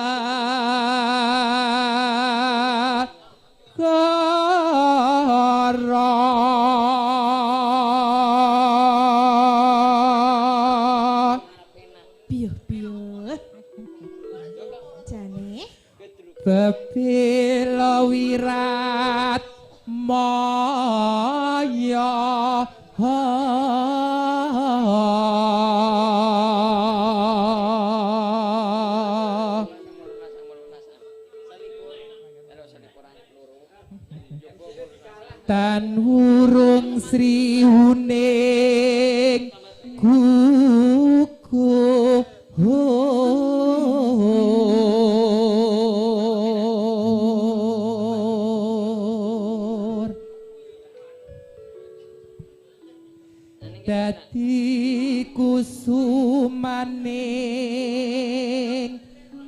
kara biyuh biyuh jane bebela wirat maya. Tan wurung Sri Huning guguh dadi kusumaning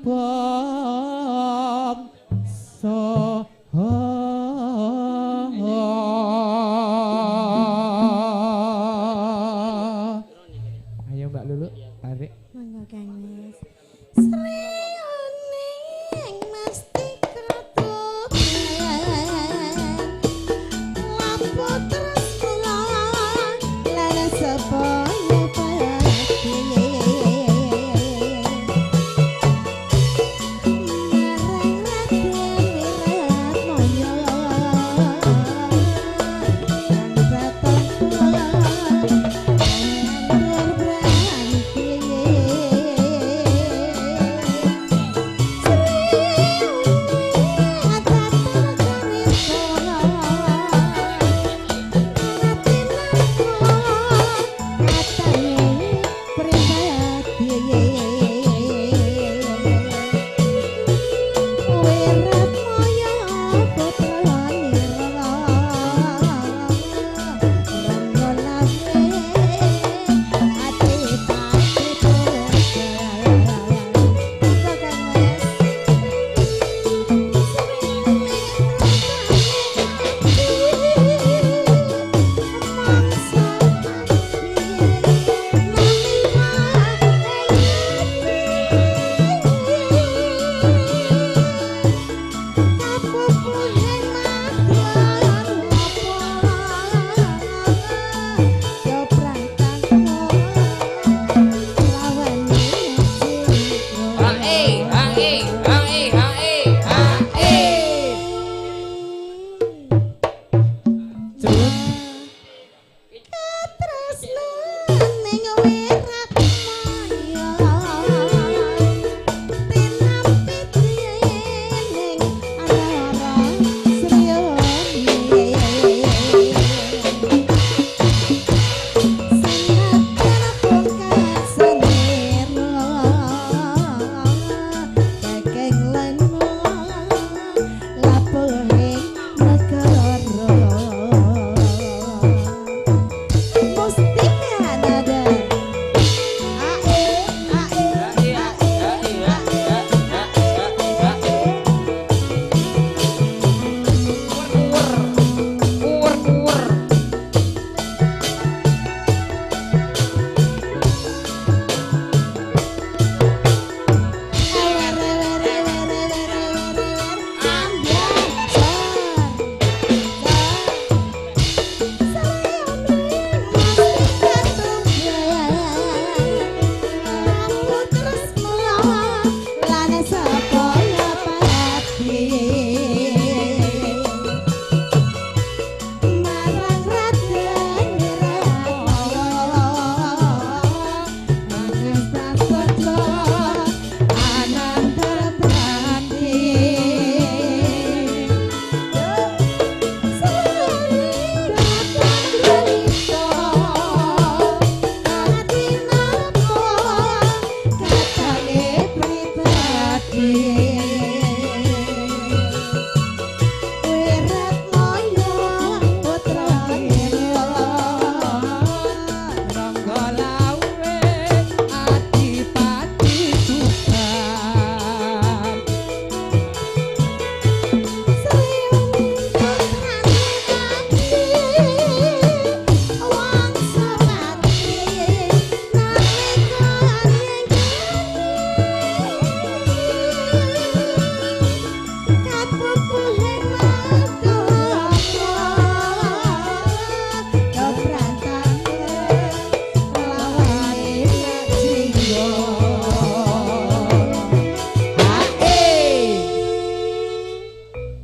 bangsa. Ayo Mbak Lulu, tarik. Monggo Kang Mas. Sri Huning Mustika Tuban lapo terus kula lan sepaya pati Cut.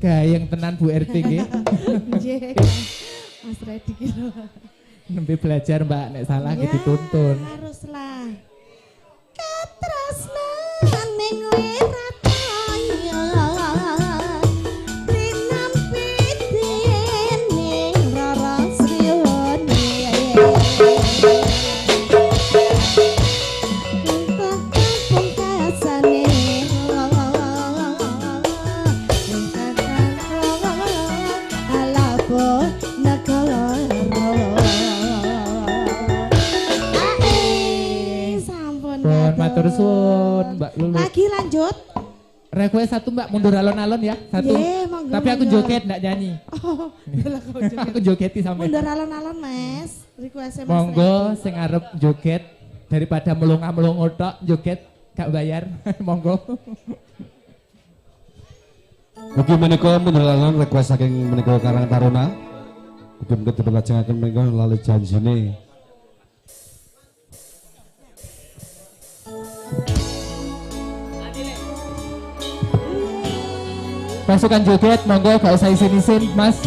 Gayeng tenan Bu RT nggih. Nggih. Mas Redi ki lho. Nembe belajar Mbak, nek salah nggih dituntun. Haruslah. Katresnan ning wirataya. Tinampi dening Rara Sriyoni. Matur suwun Mbak Lulu. Lagi lanjut. Request satu Mbak, mundur alon-alon ya, satu. Ye, monggo, tapi aku monggo. Joget ndak nyanyi. Oh, joget. Aku jogeti sampe. Mundur alon-alon Mas. Request Mas. Monggo sing arep joget daripada melonga-melongo tok joget gak bayar. Monggo. Mugi menika mundur alon request saking menika Karang Taruna. Mugi menika dipun lajengaken menika lali janjine. Pasukan joget, monggo gak usah isin-isin, Mas.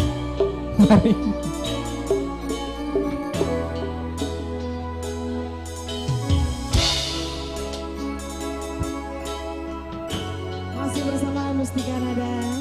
Mari. Masih bersama Mustika Nada.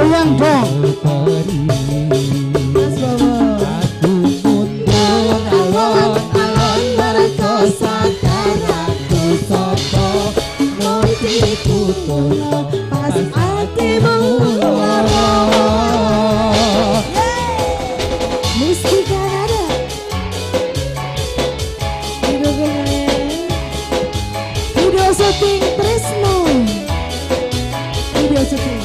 Goyang dong. Mas Bowo. Aku mundur alon-alon mergo sadar aku sapa mung diputuno pas atimu lara. Mustika ada. Video syuting Tresno. Video syuting.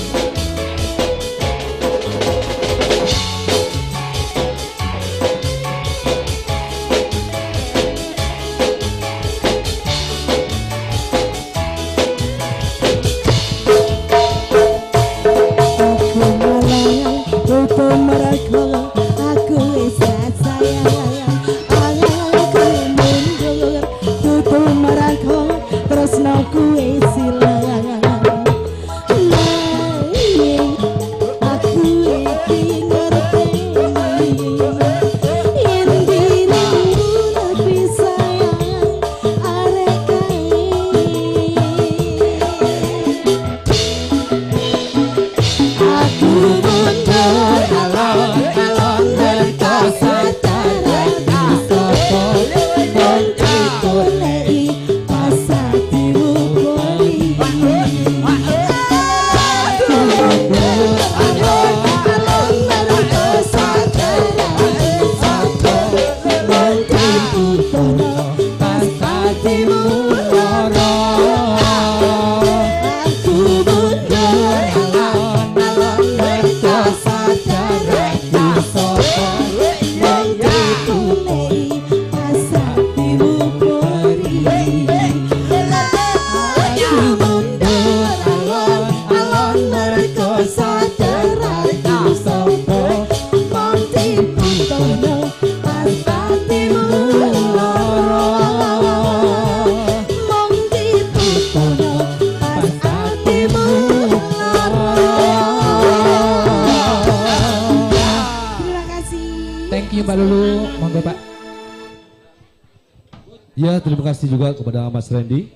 Ya, terima kasih juga kepada Mas Randy.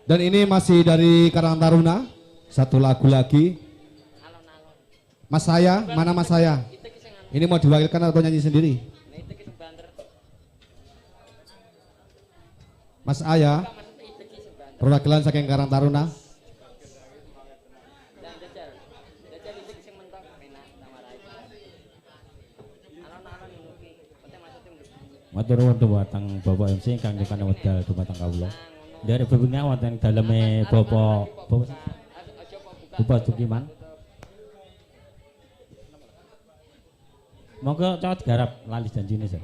Dan ini masih dari Karang Taruna, satu lagu lagi. Mas saya, mana mas saya? Ini mau diwakilkan atau nyanyi sendiri? Mas Ayah, perwakilan saking Karang Taruna. Matur nuwun dumateng Bapak MC ingkang nyukani wekdal dumateng kawula. Dari bebungah wonten daleme Bapak Bapak Tukiman. Monggo cocok garap lali janjine, Sir.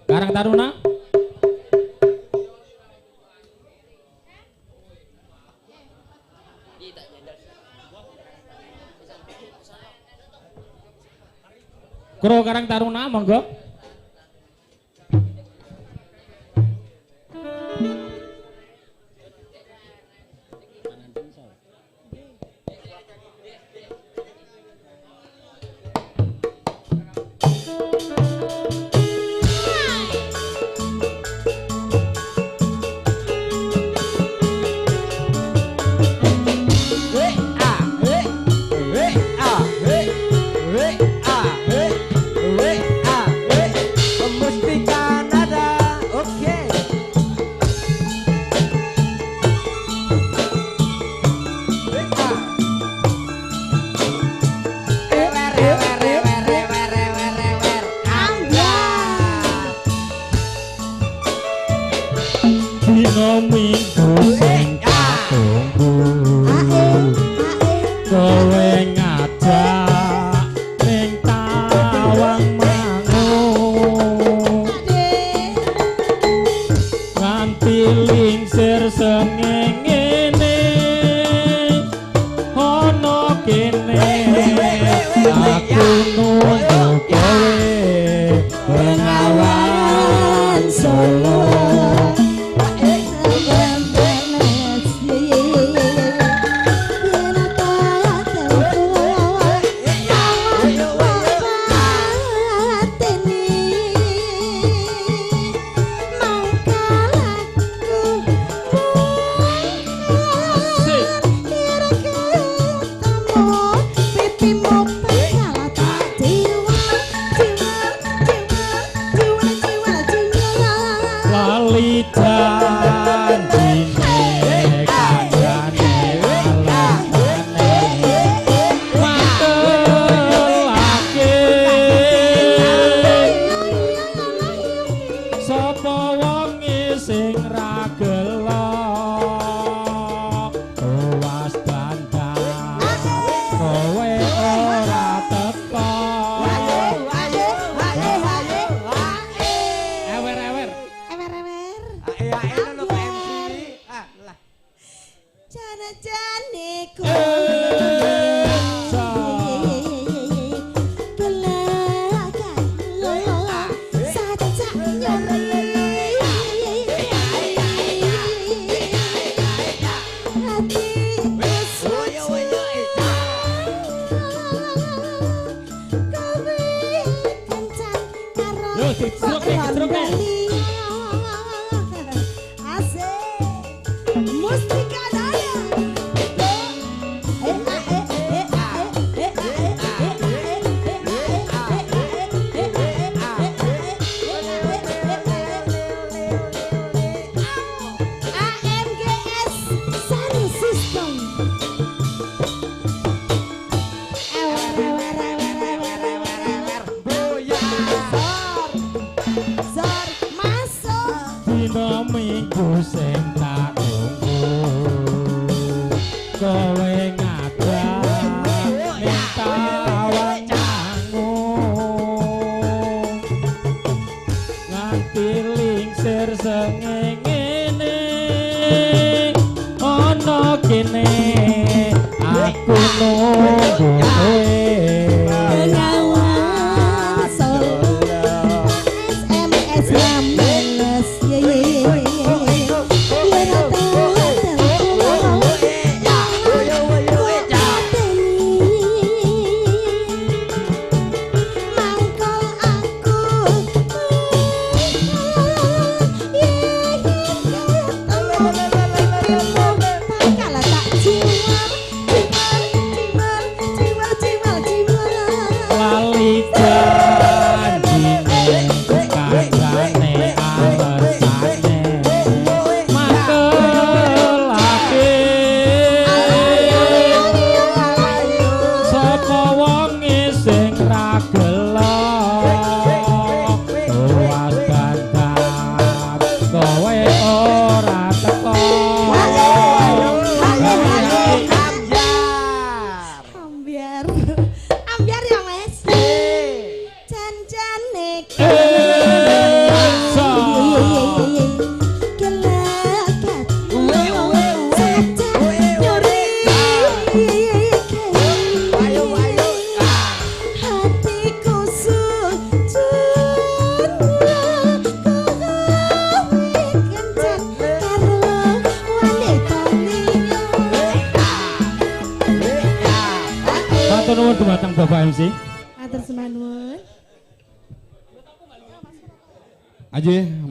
Karang Taruna. Kro Karang Taruna monggo. Mangkalaku Jan-jane kowe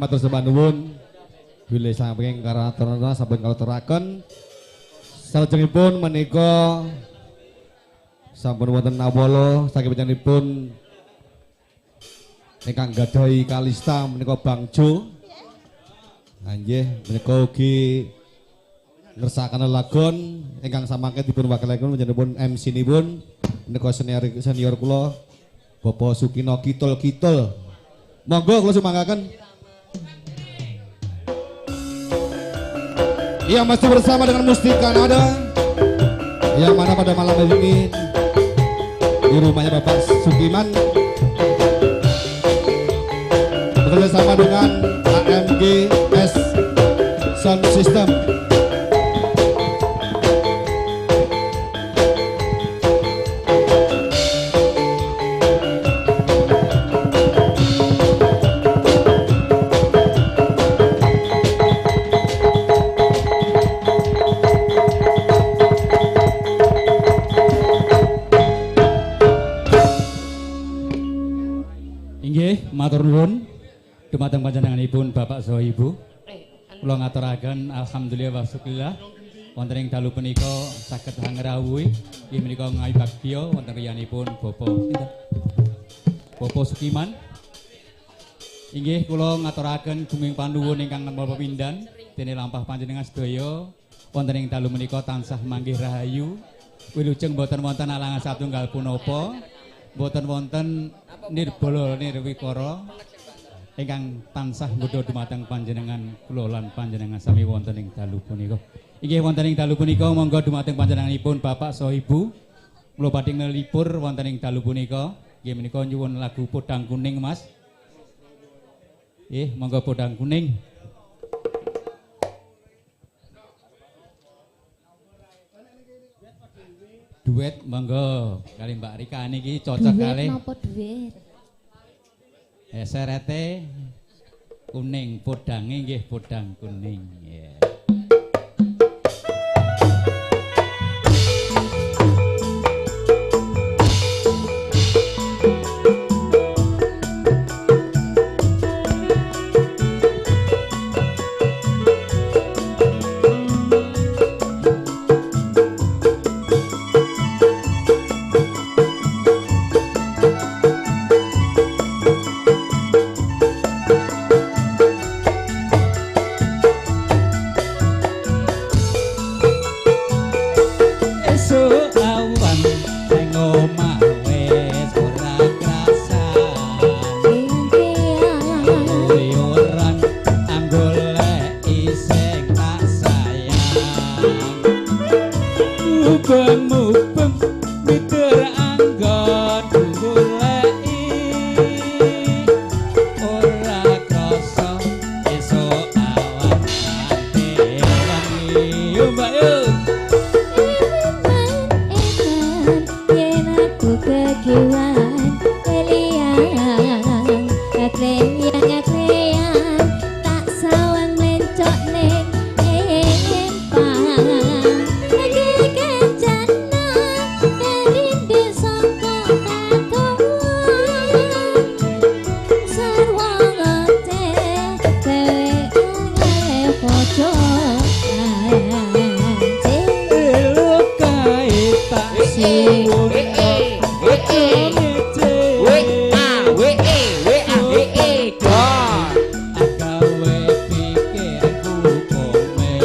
Matur sembah nuwun bilih samping karaturna sampun kalaturaken. Salajengipun menika sampun wonten nawala saking panjenenganipun ingkang gadhahi Kalista menika Bang Jo. Nggih, menika ugi ngersakaken lagon ingkang samangke dipun wakilaken panjenenganipun MC nipun menika senior kula Bapak Sukino Kitol-kitol. Monggo kula sumanggaken. Iya, masih bersama dengan Mustika Nada yang mana pada malam hari ini di rumahnya Bapak Sukiman bekerja sama dengan AMGS Sound System. Matur nuwun dumateng panjenenganipun Bapak saha Ibu. Kula ngaturaken alhamdulillah wa syukurillah wonten ing dalu punika saged hangrawuhi inggih menika ngayubagya wonten riyanipun Bapak sinten? Bapak Sukiman. Inggih kula ngaturaken gunging panuwun ingkang tanpa pepindhan dene lampah panjenengan sedaya wonten ing dalu menika tansah manggih rahayu wilujeng boten wonten alangan satunggal punapa. Boten wonten nirbala nirwikara ingkang tansah nggodha dumateng panjenengan kula lan panjenengan sami wonten ing dalu punika. Inggih wonten ing dalu punika monggo dumateng panjenenganipun Bapak saha Ibu kula badhe ngelipur wonten ing dalu punika. Inggih menika nyuwun lagu Podang Kuning, Mas. Nggih, monggo Podang Kuning. Duet monggo kali Mbak Rika niki cocok Duet kali. napa duet? Serete kuning, podange nggih podang kuning. Yeah. Esuk awan ning omah wis ora krasan. Keluyuran anggoleki sing tak sayang. Mubeng-mubeng miter anggon goleki. Ora krasa esuk awan ate wangi. Yo Mbak yo. Yen aku kekiwan keliang, kleyang tak sawang mencok ning empang. Lagi kencana kelinde saka katon. Sarwa ngate dhewe pojokan. Elok kae tak suwun agawe pikirku komen.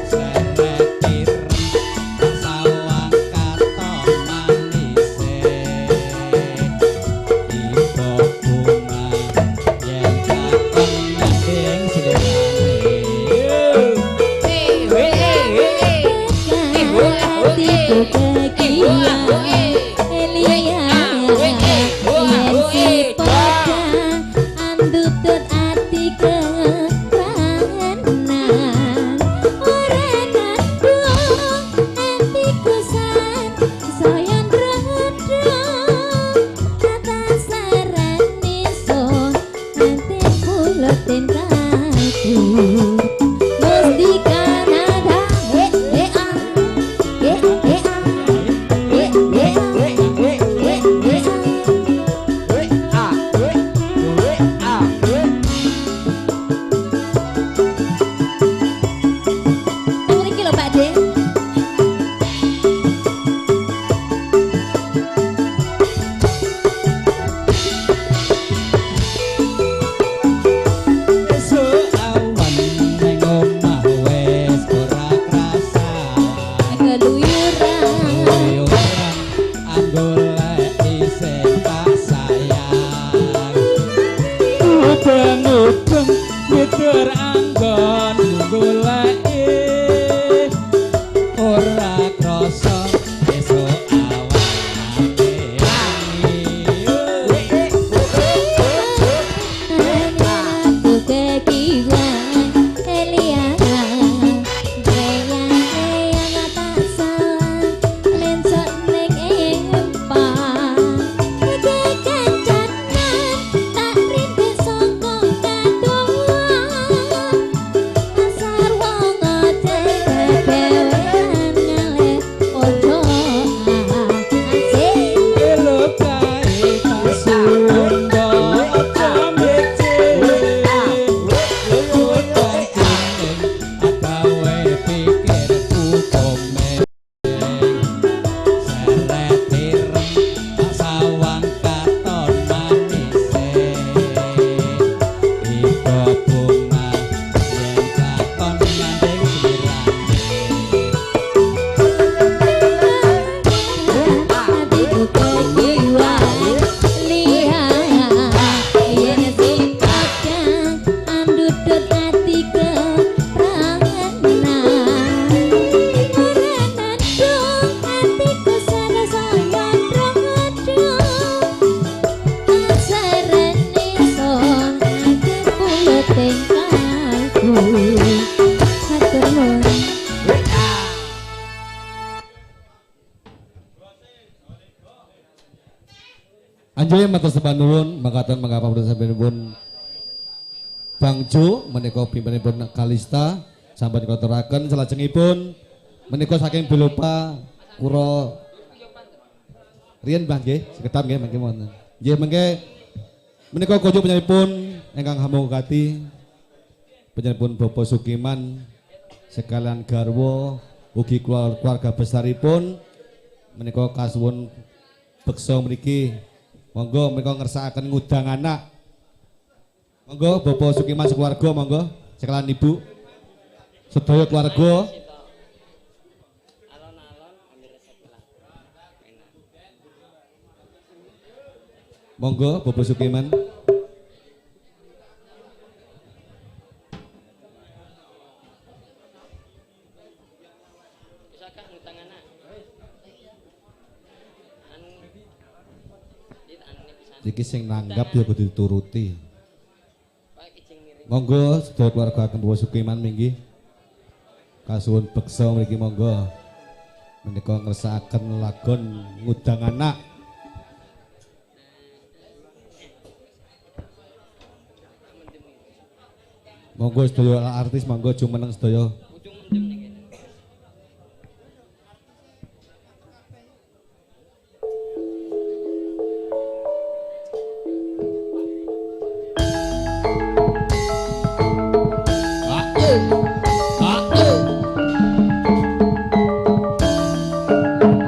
Seret ireng sawang katon manise. Tiba bunga yen katon nyanding slirane. Atiku kekiwan eliang, yen si podang andutut ati kekangenan. Ora kandung atiku san saya ndredeg. Katasaran iso nanti puloten kalbu. Mustika nada he he a he he a. Nggih matur sembah nuwun makaten mangga pun Bang Jo menika pimpinan Kalista sampun katuraken salajengipun menika saking Belopa Kura riyen Mbah nggih sekedap nggih mangke wonten. Nggih mangke menika kunjuk panjenenganipun ingkang hamungkati panjenenganipun Bapak Sukiman sekalian garwa ugi keluarga besaripun menika kasuwun beksa mriki. Monggo menika ngersakaken ngundang anak. Monggo Bapak Sukiman sekeluarga monggo sekalian ibu sedaya keluarga. Monggo Bapak Sukiman. Iki sing nanggap ya kudu dituruti. Monggo sedaya keluarga ageng Bapak Sukiman minggih. Kasuwun beksa mriki monggo. Menika ngersakaken lagon ngundang anak. Monggo sedaya artis monggo jumeneng sedaya.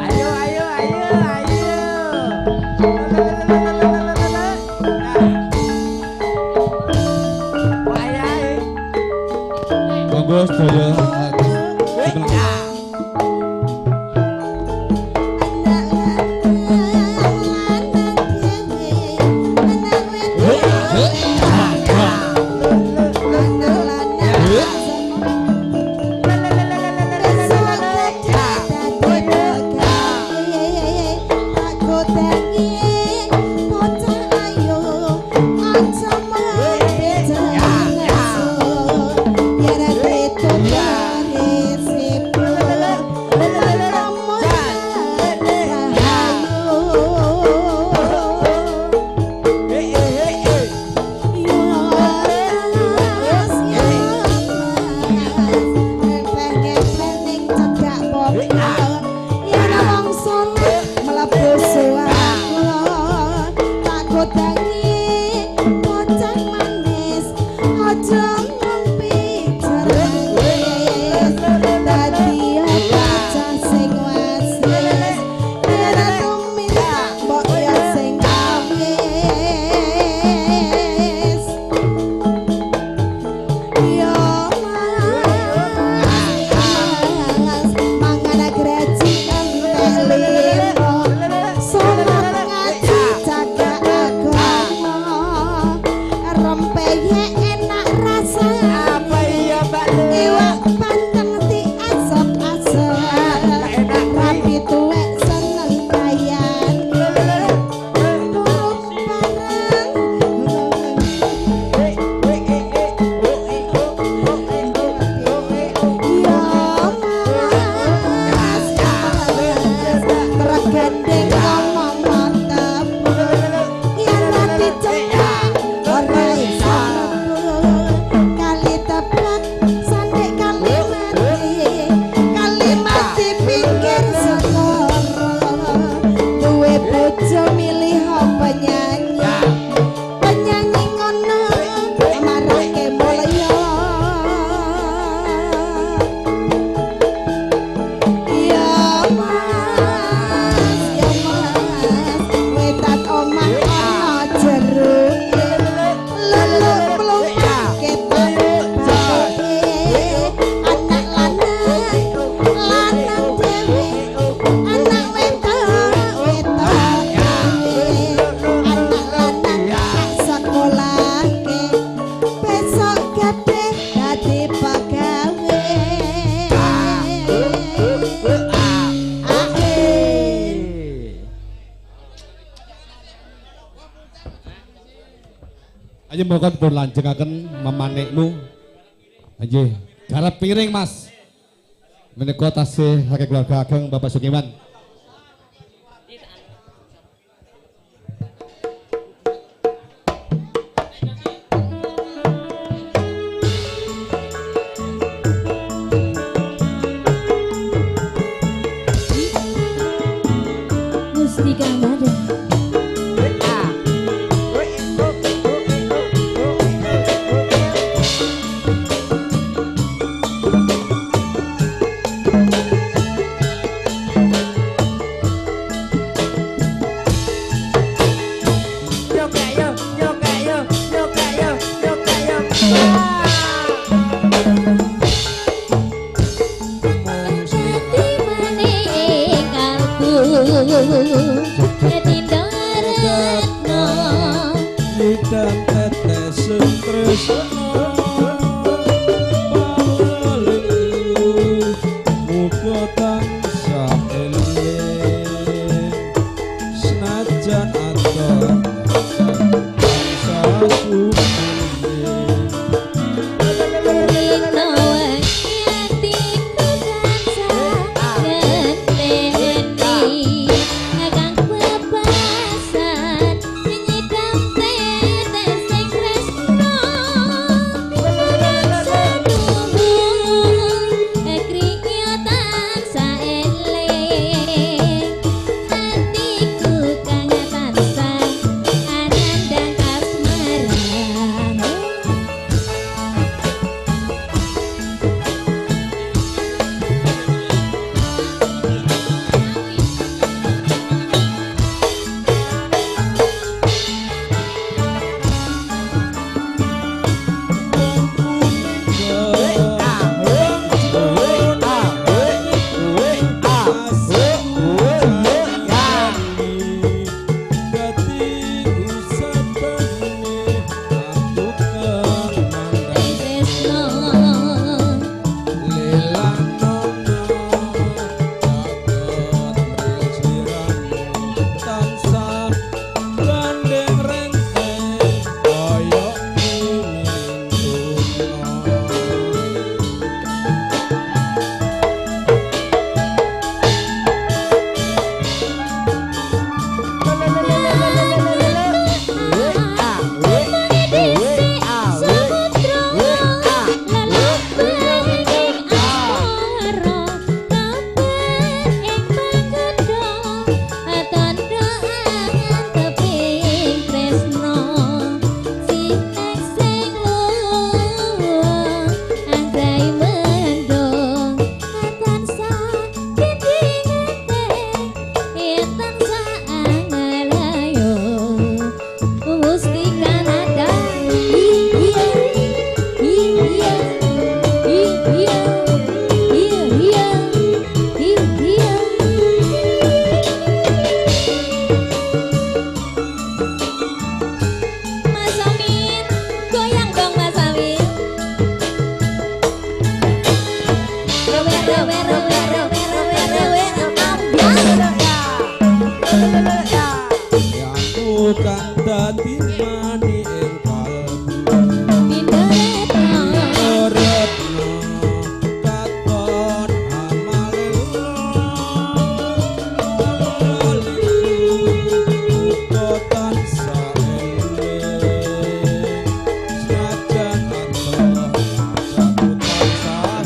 Ayo ayo ayo ayo. Monggo sedaya. Ayo monggo dipun lanjengaken memanikmu. Nggih, garap piring Mas. Menika tasih saking keluarga ageng Bapak Sukiman. Iya, iya, iya, iya, iya. Mas Amin, goyang dong Mas Amin. Rowe, rowe, rowe, rowe, rowe, rowe, ambyar. Aku kang dadi manik ing kalbu Retno katon amale uga tansah eling senajan adoh aku tansah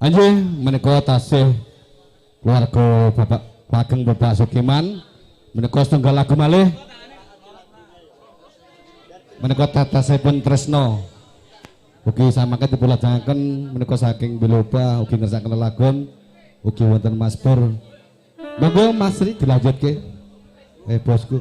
Anjing menika tasih keluarga Bapak Pageng Bapak Sukiman menika setunggal lagu malih menika tatasipun Tresno ugi samangke dipun lajengaken menika saking Belopa ugi ngersakaken lelagon ugi wonten Mas Pur. Monggo Mas Sri dilanjutke. Bosku.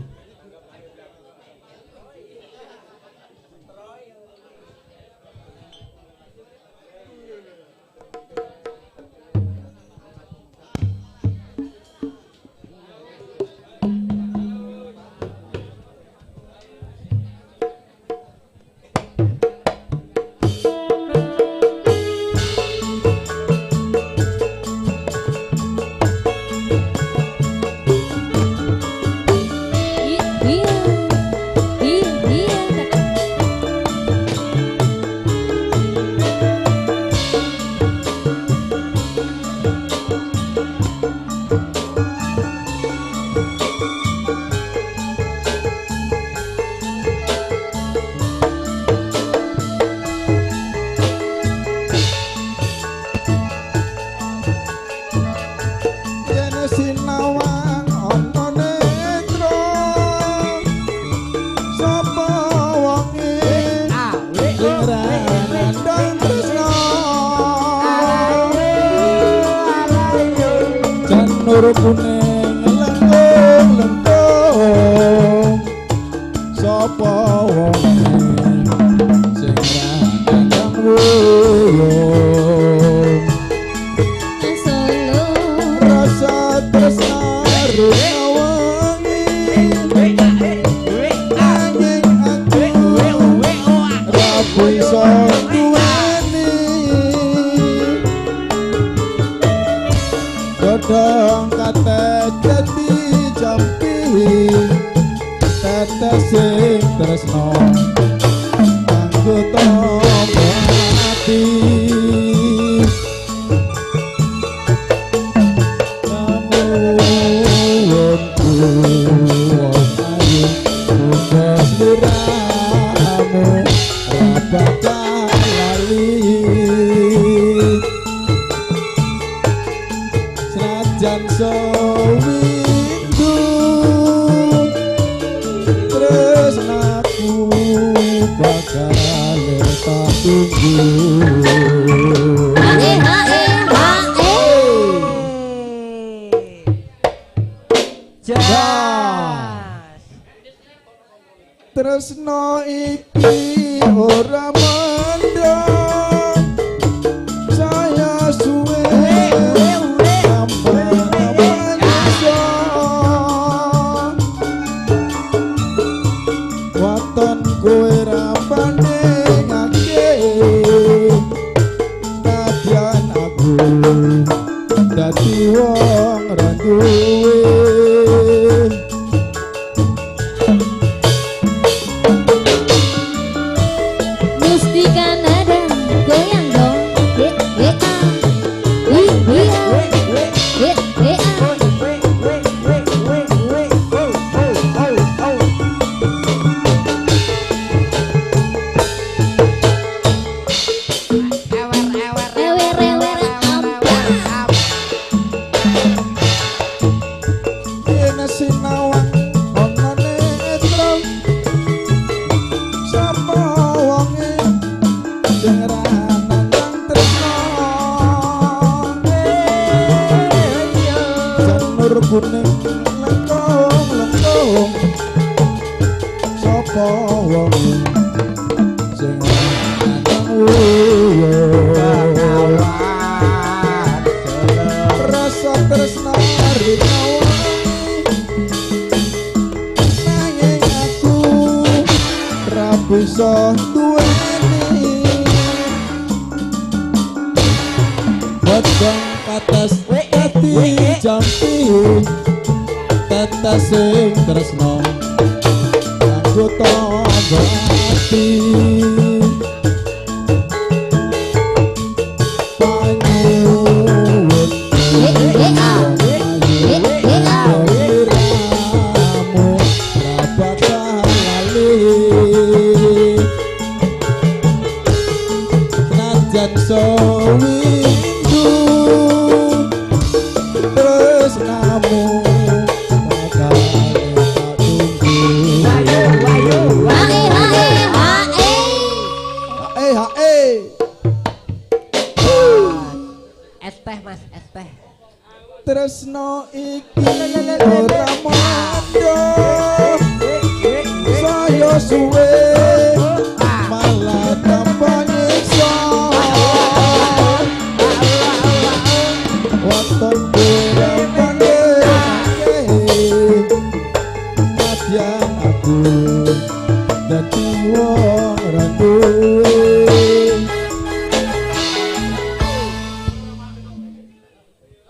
Kuning lengkung-lengkung sapa wong sing ra wulung Solo rasa tresna wengi nanging aku ra bisa duweni godhong jati jampi tetesing tresno kanggo tombo ati namun Tresno iki ora mendho saya suwe waton kowe ra pandhengake nadyan aku dadi wong ra duwe. Mustika Nada goyang dong. W W A W W A W W A. Ewer ewer amplak. Yen sinawang ana netra sapa wonge sing ra nandang tresno janur kuning lengkong lengkong sapa wonge sing ra nandang wuyo rasa tresno rinawangi nanging aku ra bisa duweni godhong kates dadi jampi tetes sing tresno kanggo tandha ati panyuwun W W A W W A. Sliramu ra bakal lali najan sewindu tresnamu bakal tak tunggu. Hae hae hae. Hae hae. Es teh Mas, es teh. Tresno iki ora mandho saya suwe malah tambah nyiksa waton ora pandhengake nadyan aku dadi wong ra duwe.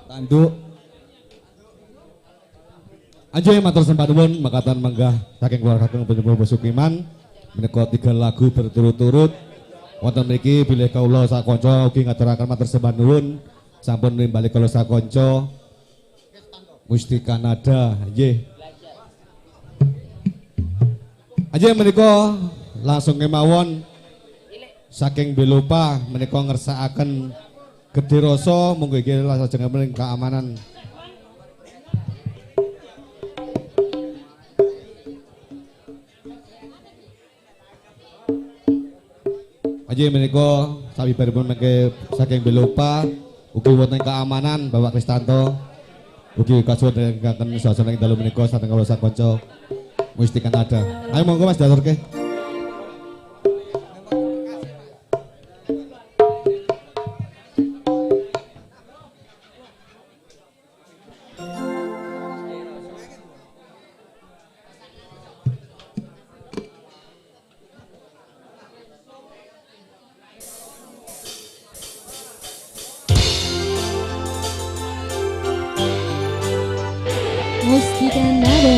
Tanduk. Anjay matur sembah nuwun mekaten menggah saking keluarga kakung penyembuh Sukiman menika 3 lagu berturut-turut wonten mriki bilih kawula sakanca ugi ngaturaken matur sembah nuwun sampun nimbali kula sakanca Mustika Nada nggih. Anjay menika langsung kemawon saking Belopa menika ngersakaken Gedhe Rasa monggo iki lajeng keamanan. Anjay menika sabibaripun mengke saking Belopa ugi wonten keamanan Bapak Kristanto ugi kasuwun ingkang suasana ing dalu menika sareng kawula sakanca Mustika Nada. Ayo monggo Mas diaturke. Mustika Nada.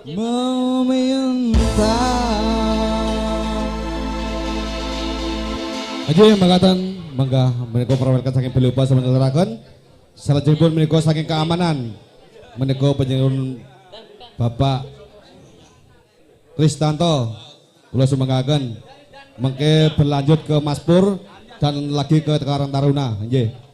Meminta. Aja mangkatan mangga menika perwakilan saking Belopa sampun. Salajengipun menika saking keamanan menika panjenengan Bapak Kristanto kula sumanggaken mengke berlanjut ke Mas Pur dan lagi ke Karang Taruna nggih.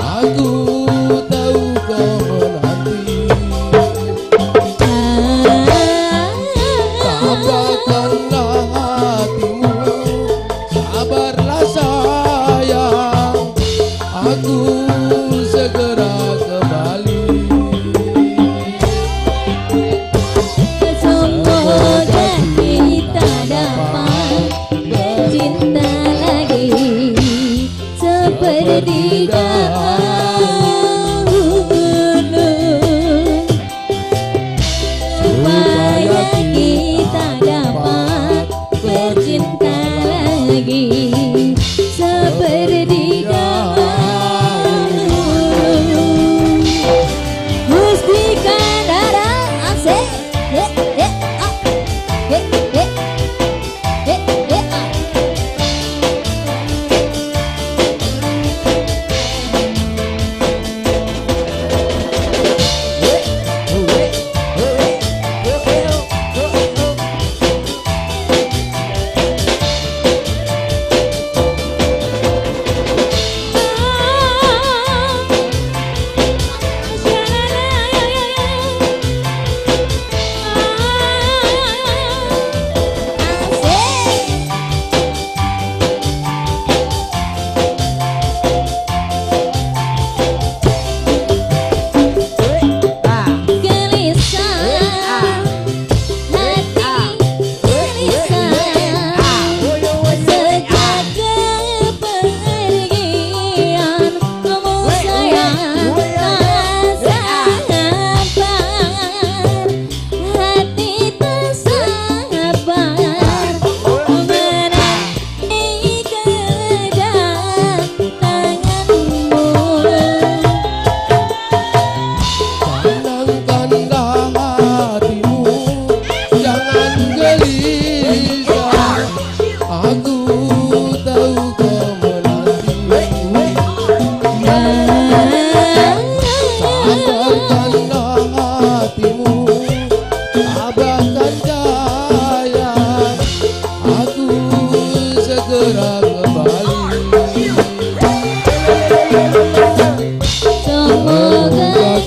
Aku tahu kau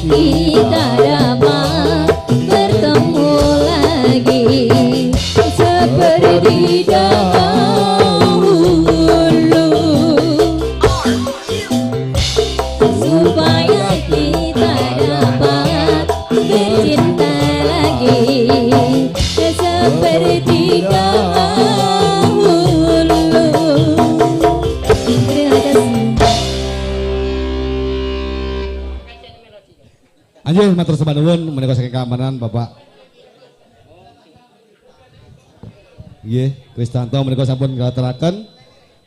kita dapat bertemu lagi seperti dahulu, supaya kita dapat bercinta lagi seperti dahulu. Terima kasih. Anjir matur sembah nuwun menika saking keamanan Bapak. Nggih, Kristanto menika sampun ngaturaken.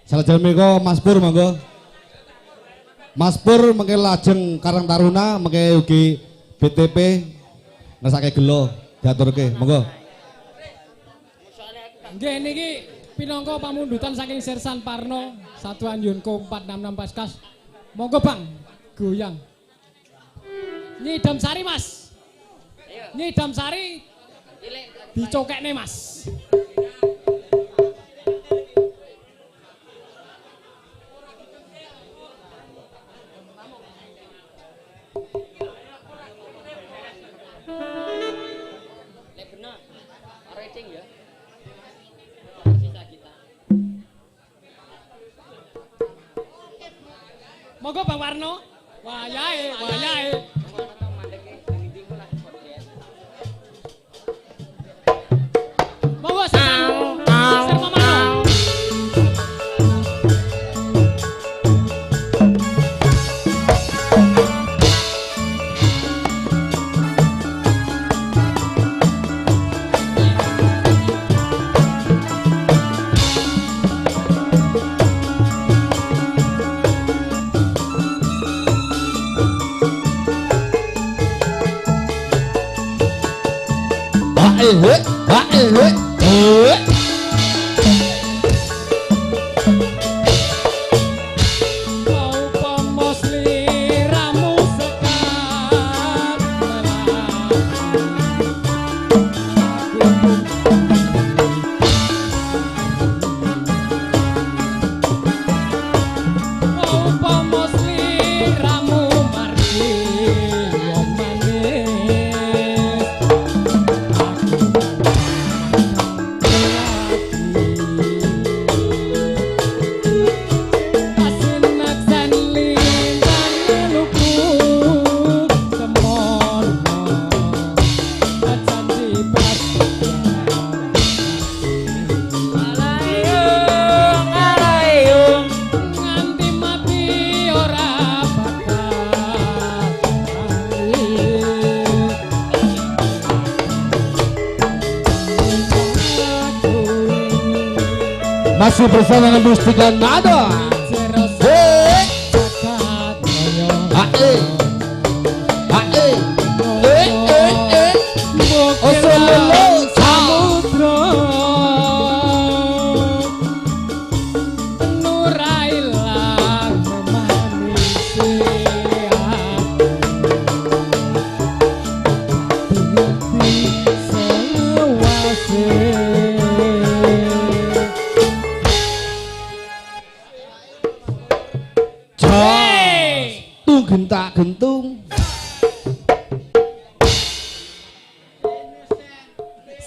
Salajeng menika Mas Pur monggo. Mas Pur mengke lajeng Karang Taruna mengke ugi BTP ngersake gelo diaturke monggo. Nggih niki pinangka pamundutan saking Sersan Parno Satuan Yonko 466 Paskas. Monggo Bang, goyang. Nyidam sari Mas. Nyidam sari dicokekne Mas. Monggo Bang Warno. Wayahe, wayahe. Monggo Sersan. Sersan Marno. Upama sliramu sekar upama sliramu margi wong manis Asinaksan lintang luku semono janji prasetya alayung alayung nganti mati ora bakal lali. Masih bersama dengan Mustika Nada. Hey. Ae. Ae. Eh eh eh. Oso lolo samudra nurai lang manise ati selawase. Tung gentak gentung.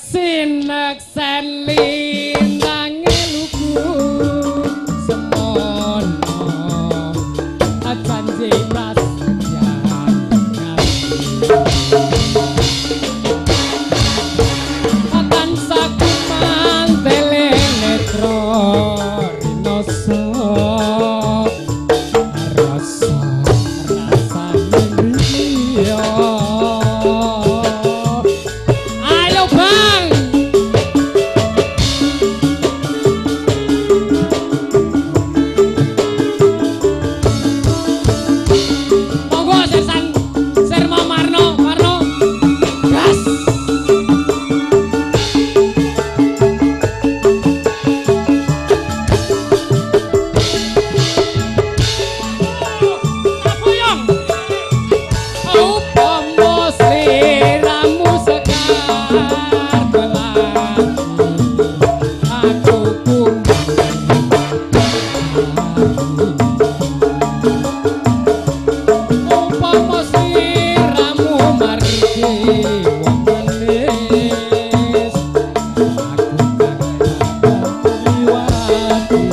Sineksen lintange lugu semono janji prasetyan tansah kumantele netra rinoso rasa rasane griya. Ayo Bang. wong manis aku kang liwati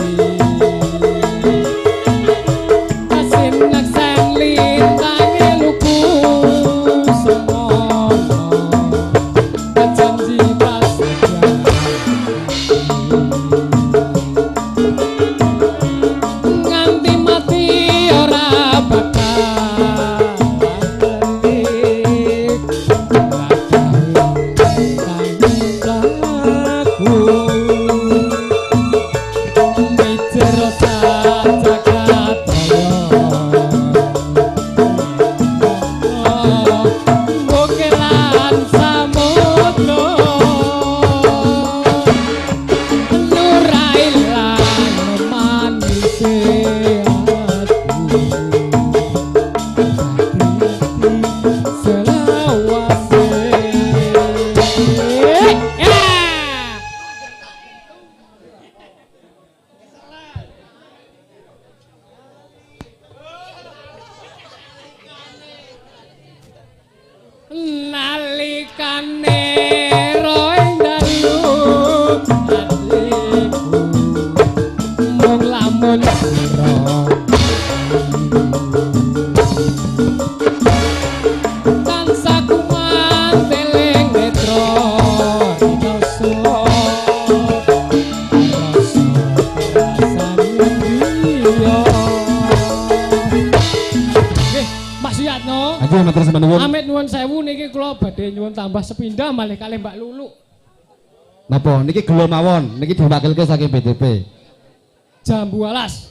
asin naksan lintange luku semono janji prasetya nganti mati ora bakal balik aku mikir sajagat Bokelan samudra lurai lan manise ati selawase. Ya. Nalikane roing dalu atiku mung lamun sira tansah kumanteling netra rinoso rasa rasane liya. Nggih, Mas Suyatno. Aduh, matur sembah nuwun. Amit nuwun sewu niki kula badhe nyuwun tambah sepindah malih kalih Mbak Lulu. Napa niki gelo mawon, niki diwakilke saking BTP. Jambu alas.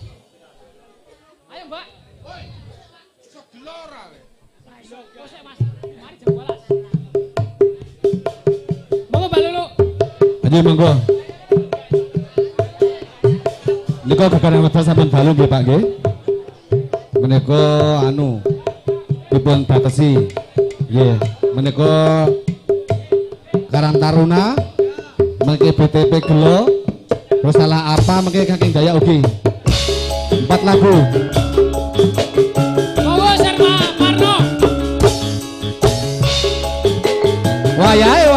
Ayo Mbak. Woi, iso gelo ora le? Kosek Mas. Mari jambu alas. Monggo Mbak Lulu. Ayo monggo. Nika gegaran wedal sampun dalu nggih Pak nggih. Menika anu dipun batesi. Nggih, menika Karang Taruna mengke BTP gelo terus salah apa mengke Kaking Daya ugi. 4 lagu. Monggo Serma Marno. Wayahe